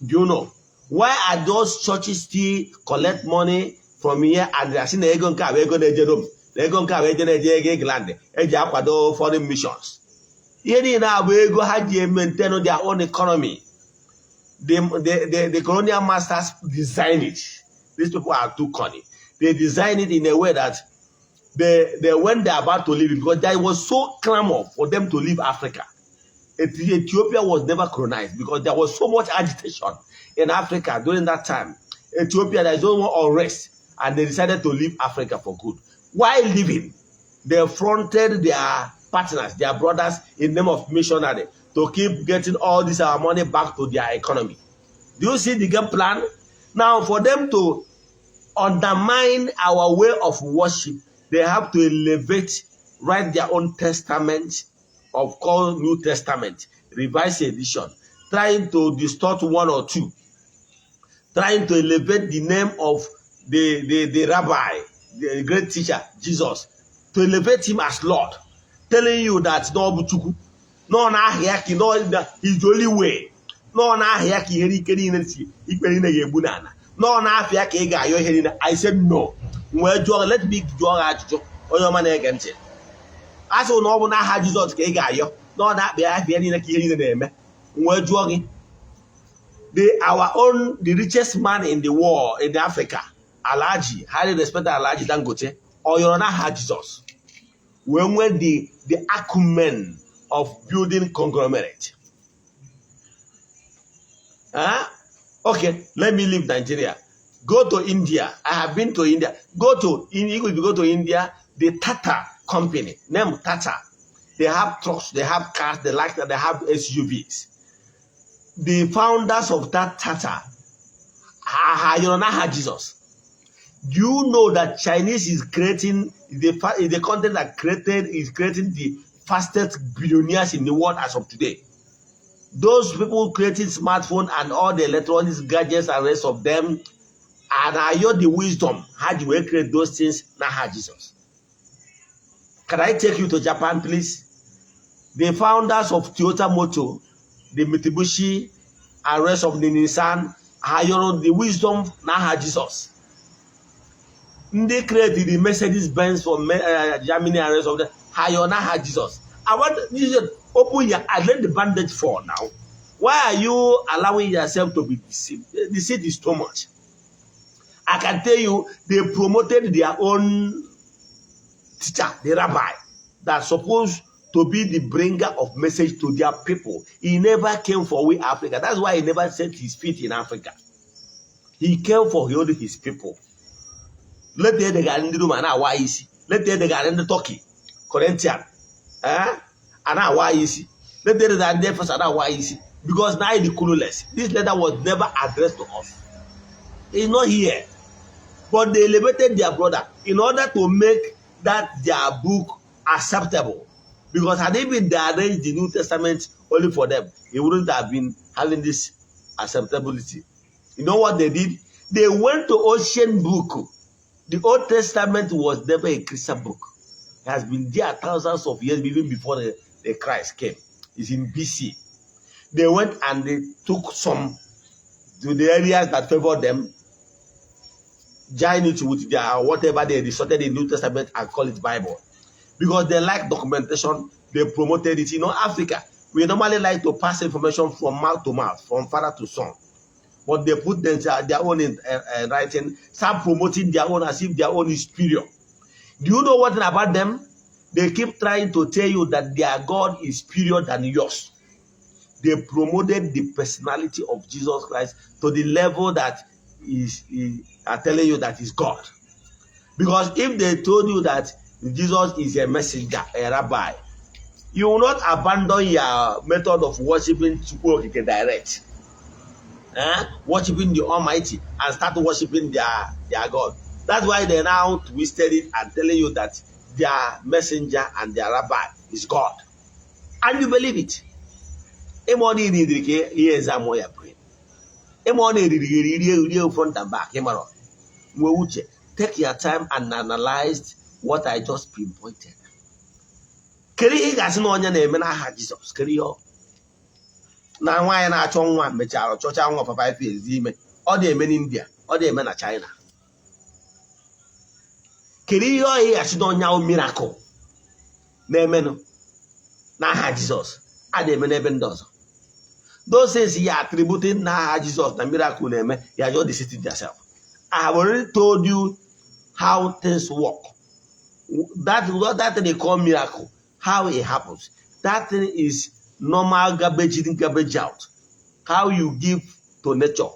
Do you know? Why are those churches still collect money from here and they are saying na ego nke a bụ ego na-eje Rome, na ego nke a bụ eje na-eje ego England eji akwado foreign missions? Ihe niile a bụ ego ha ji maintain their own economy. The colonial masters design it. These people are too cunning. They design it in a way that they when they're about to leave, because there was so clamor for them to leave Africa. Ethiopia was never colonized because there was so much agitation in Africa during that time. Ethiopia, there is no more unrest, and they decided to leave Africa for good. While leaving, they fronted their partners, their brothers, in name of missionary to keep getting all this our money back to their economy. Do you see the game plan? Now, for them to undermine our way of worship, they have to elevate, write their own testament of called New Testament, Revised Edition, trying to distort one or two, trying to elevate the name of the rabbi, the great teacher, Jesus, to elevate him as Lord, telling you that no bụ Chukwu, no n'aha ya ka no is the only way, no n'aha ya ka ihe ike niile si ikpe niile ga-egbu n'ala, no n'afọ ya ka ị ga-ayọ ihe niile. I said no. Wee jụọ, let me jụọ gị ajụjụ, onye ọma na-ege ntị. A sị na ọ bụ n'aha Jizọs ka ị ga-ayọ, na ọ na-akpa ya afọ ya niile ka ihe niile na-eme. Wee jụọ gị, the our own, the richest man in the world, in Africa, Alhaji, highly respected Alhaji Dangote, ọ yọrọ n'aha Jizọs wee nwee the acumen of building conglomerate? Huh? Okay, let me leave Nigeria. Go to India. I have been to India. Go to in If you go to India, the Tata company, name Tata, they have trucks, they have cars, they like that, they have SUVs. The founders of that Tata, ha n'aha Jesus? Do you know that Chinese is creating the country that created is creating the fastest billionaires in the world as of today? Those people creating smartphone and all the electronics gadgets and rest of them, and are the wisdom how do we create those things n'aha Jesus? Can I take you to Japan, please? The founders of Toyota Motor, the Mitsubishi, and rest of the Nissan, are the wisdom n'aha Jesus? Ndị create the Mercedes Benz from Germany and rest of them, ha yọrọ n'aha Jesus? I want you open your eyes, let the bandage fall now. Why are you allowing yourself to be deceived? Deceit is too much. I can tell you, they promoted their own teacher, the rabbi, that's supposed to be the bringer of message to their people. He never came for we Africa. That's why he never set his feet in Africa. He came for only his people. Leta edegara ndị Roma na-awa isi. Leta edegara ndị Turkey, Corinthian, eh? A na-awa isi. Leta edegara ndị Efesa na-awa isi. Because now the clueless. This letter was never addressed to us. It's not here. But they elevated their brother in order to make that their book acceptable. Because had it been they arranged the New Testament only for them, it wouldn't have been having this acceptability. You know what they did? They went to Ocean Book. The Old Testament was never a Christian book. It has been there thousands of years even before the Christ came. It's in BC. They went and they took some to the areas that favored them, join it with their whatever they distorted in New Testament and call it Bible. Because they like documentation, they promoted it. Africa, we normally like to pass information from mouth to mouth, from father to son. But they put their own in writing, start promoting their own as if their own is superior. Do you know what about them? They keep trying to tell you that their God is superior than yours. They promoted the personality of Jesus Christ to the level that is are telling you that is God. Because if they told you that Jesus is a messenger, a rabbi, you will not abandon your method of worshiping Chukwu Okike direct. Eh? Worshiping the Almighty and start worshiping their God. That's why they now twisted it and telling you that their messenger and their rabbi is God. And you believe it. Ịma ọ na-eriri ka ihe exam ya brain. Ịma ọ na-eriri eri rie rie front and back. Ịmara nwee uche. Take your time and analyze what I just pinpointed. Kedu ihe ị ga-asị na onye na-eme n'aha Jizọs? Kedu ihe ọ? Na nwaanyị na-achọ nwa mechara chọcha nwa for 5 years dị ime. Ọ dị-eme n'India, ọ dị-eme na China. Kedu ihe ọ ị ga-asị na onye ahụ miracle na-emenụ n'aha Jizọs a na-eme n'ebe ndị ọzọ? Those things you are attributing n'aha Jizọs na miracle na-eme, you are just deceiving yourself. I have already told you how things work. That thing they call miracle, how it happens. That thing is normal garbage in, garbage out. How you give to nature.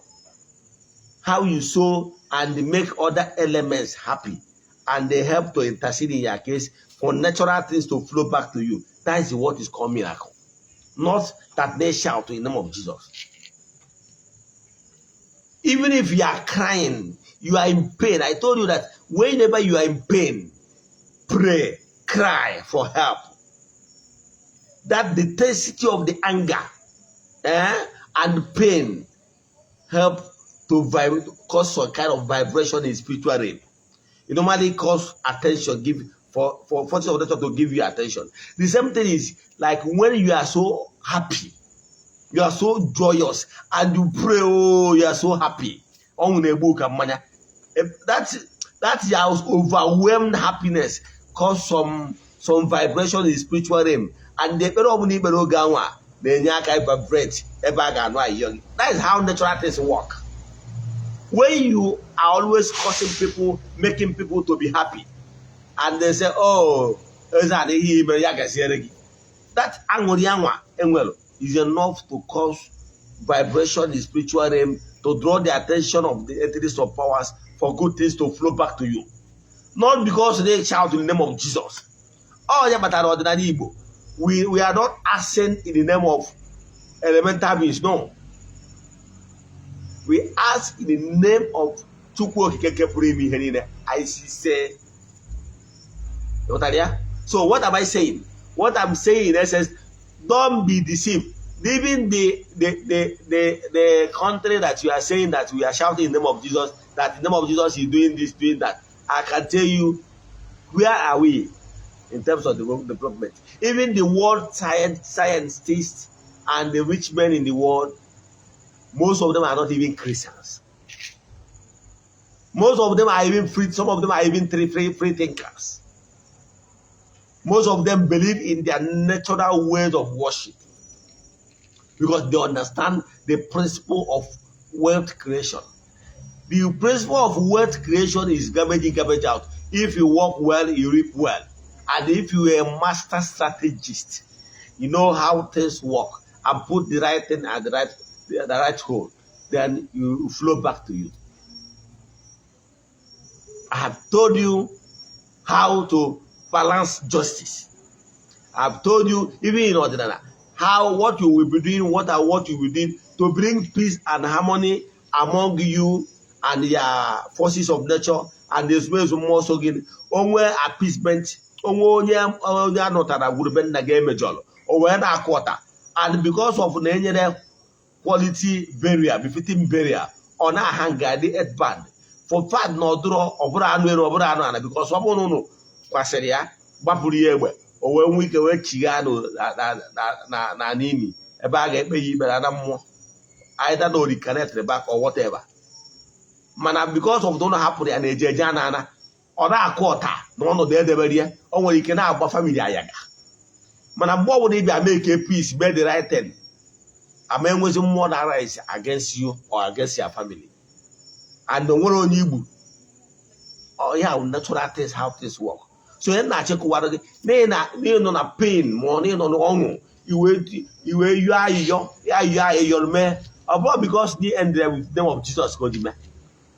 How you sow and make other elements happy and they help to intercede in your case for natural things to flow back to you. That is what is called miracle. Not that they shout in the name of Jesus. Even if you are crying, you are in pain. I told you that whenever you are in pain, pray, cry for help. That the intensity of the anger and pain help to vibrate, cause some kind of vibration in spiritual realm. It normally cause attention, give for forces of nature to give you attention. The same thing is like when you are so happy, you are so joyous, and you pray, oh, you are so happy. Ọṅụ na-egbu ka mmanya. That your overwhelmed happiness cause some vibration in spiritual realm, and the ekpere ọbụla ikpere oge anwa na-enye aka vibrate ebe a ga-anụ ayịyọ gị. That is how natural things work. When you are always causing people, making people to be happy, and they say, "Oh, eze a na ihe mere ya gaziere gị," that aṅụrị anwa enwere is enough to cause vibration in spiritual realm to draw the attention of the entities of powers for good things to flow back to you. Not because they shout in the name of Jesus. Ọ ya kpatara ọdịnala Igbo, we are not asking in the name of elemental beings. No, we ask in the name of Chukwu Okike nke pụrụ ime ihe niile. I say, ghọtara ya? So what am I saying? What I'm saying in essence, don't be deceived. Even the country that you are saying that we are shouting in the name of Jesus, that in the name of Jesus is doing this, doing that, I can tell you, where are we in terms of development? Even the world scientists and the rich men in the world, most of them are not even Christians. Most of them are even free, some of them are even free thinkers. Most of them believe in their natural ways of worship because they understand the principle of wealth creation. The principle of wealth creation is garbage in, garbage out. If you work well, you reap well. And if you are a master strategist, you know how things work and put the right thing at the right hole, then you flow back to you. I have told you how to balance justice. I've told you, even in Ọdịnala, how what you will be doing, what and what you will do to bring peace and harmony among you and your forces of nature and the ezumezu mmụọ so gị onwe appeasement onwe onye onye anụtara gwurube nna gị emejọrọ o wee na-akụ ọta, and because of na enyere quality burial, befitting burial, ọ na-aha nga dị earthbound for fact na ọ dụrọ ọ bụrụ anụ elu ọ bụrụ anụ ala, because ọ bụrụ na ụnụ kwasịrị ya gbapụrụ ya egbe o wee nwee ike wee chigha na n'imi ebe a ga-ekpe ya ikpe na mmụọ, either na reincarnate back or whatever. Mana because of the ụlọ hapụrụ ya na-eje eje ana ana ọ na-akụ ọta na ọnọdụ edebere ya, o nwere ike na-agba family ayaga. Mana mgbe ọbụla ị bịa make a peace, mee the right thing, ama enwezi mmụọ na rise against you or against your family and o nwere onye igbu. Ya bụ natural things, how things work. So ihe na-achịkọwara gị n'ihi na n'ịnọ na pain ma ọ n'ịnọ n'ọṅụ iwe iwe yọọ ayịyọ ya yọọ ayịyọ mee ọ bụrụ because the end with the name of Jesus ka o ji mee.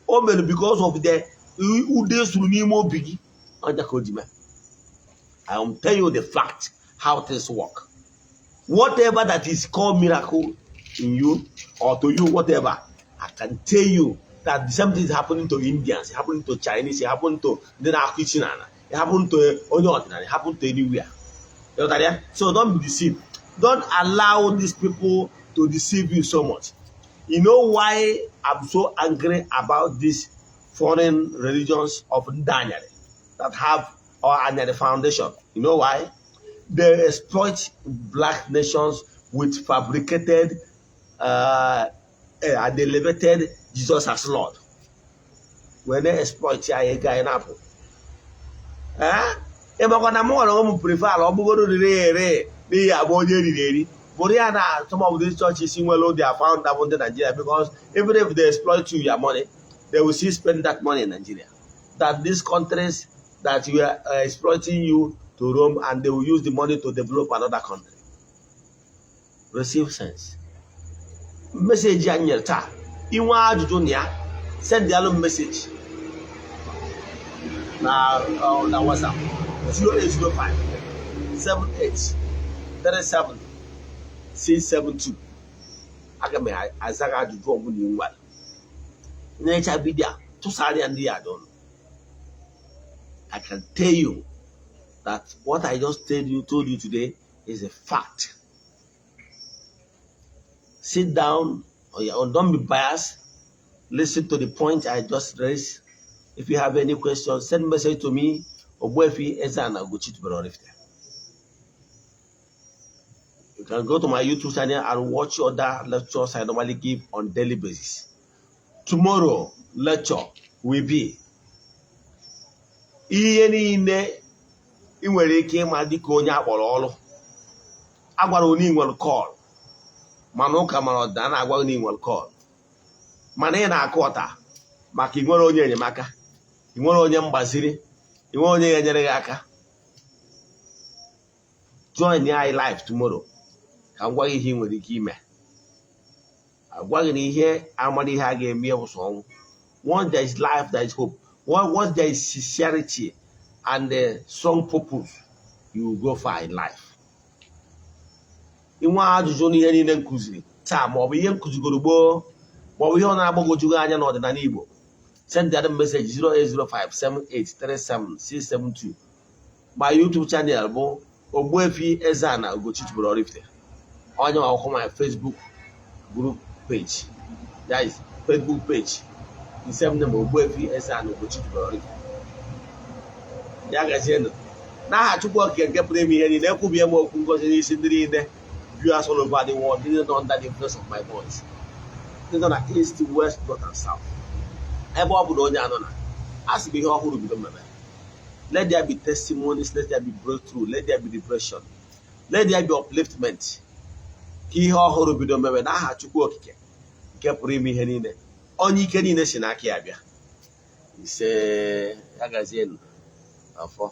O mere because of the ude suru n'ime obi gị ọja ka o ji mee. I will tell you the fact, how things work. Whatever that is called miracle in you or to you, whatever, I can tell you that the same thing is happening to Indians, it happening to Chinese, it happened to ndị na-akụ isi n'ala, it happened to onye ọdịnala, it happened to anywhere. Ịghọtara ya? So don't be deceived. Don't allow these people to deceive you so much. You know why I'm so angry about these foreign religions of Ndanyari that have or Anyari Foundation? You know why? They exploit black nations with fabricated and elevated Jesus as Lord. When they exploit ya, ego anyị na-apụ. Ee, ịmakwa na mụ nwere ụmụ prefer ọ bụgoro riri ere n'ihi abụ onye eriri eri bụrụ ya na some of these churches nwere their founder bụ ndị Nigeria, because even if they exploit you your money, they will still spend that money in Nigeria, that these countries that you are exploiting you to roam, and they will use the money to develop another country. Receive sense message anyị nyere taa. Inwe ajụjụ na ya, Send the message na WhatsApp 0805 78 37 672. Aga m aza gị ajụjụ ọbụla ị nwere. Na-echa video a, tụsara ya ndị ya ọnụ. I can tell you that what I just told you today is a fact. Sit down on your own. Don't be biased. Listen to the point I just raised. If you have any questions, send message to me. Ogbuefi Eze-Ana Ugochi tubelu Oraifite. You can go to my YouTube channel and watch other lectures I normally give on daily basis. Tomorrow lecture will be ihe niile ị nwere ike ịma dịka onye akpọrọ ọrụ. A gwara onye ị nwere call, mana ụka mara ọdịda na-agwa gị na ị nwere call, mana ị na-akụ ọta maka ị nwere onye enyemaka, ị nwere onye mgbaziri, ị nwere onye ga-enyere gị aka. Join anyị live tomorrow ka m gwa gị ihe ị nwere ike ime. Agwa gị na ihe amara ihe a ga-eme ya bụ sọ ọnwụ. Once there is life, there is hope. Once there is sincerity and a strong purpose, you will go far in life. Inwe ajụjụ n'ihe niile m kụziri taa, maọbụ ihe m kụzigoro gboo, maọbụ ihe ọ na-agbagwoju gị anya n'ọdịnala Igbo, send that message 08057837672. My YouTube channel bụ Ogbuefi Eze-Ana Ugochi tubelu Oraifite. Onye akwụkwọ my Facebook group page, that is Facebook page, the same name, Ogbuefi Eze-Ana Ugochi tubelu Oraifite. Ya gazienụ. N'aha Chukwu Okike nke pụrụ ime ihe niile, ekwubie m okwu ngozi n'isi ndị niile viewers all over the world, ndị nọ under the influence of my voice, ndị nọ na east, west, north and south, ebe ọ bụ na onye anọ na a sị m ihe ọhụrụ bido mmemme. Let there be testimonies, let there be breakthrough, let there be liberation, let there be upliftment. Ka ihe ọhụrụ bido mmemme n'aha Chukwu Okike nke pụrụ ime ihe niile, onye ike niile si n'aka ya bịa. Ise. Ya gazienụ. Afọ.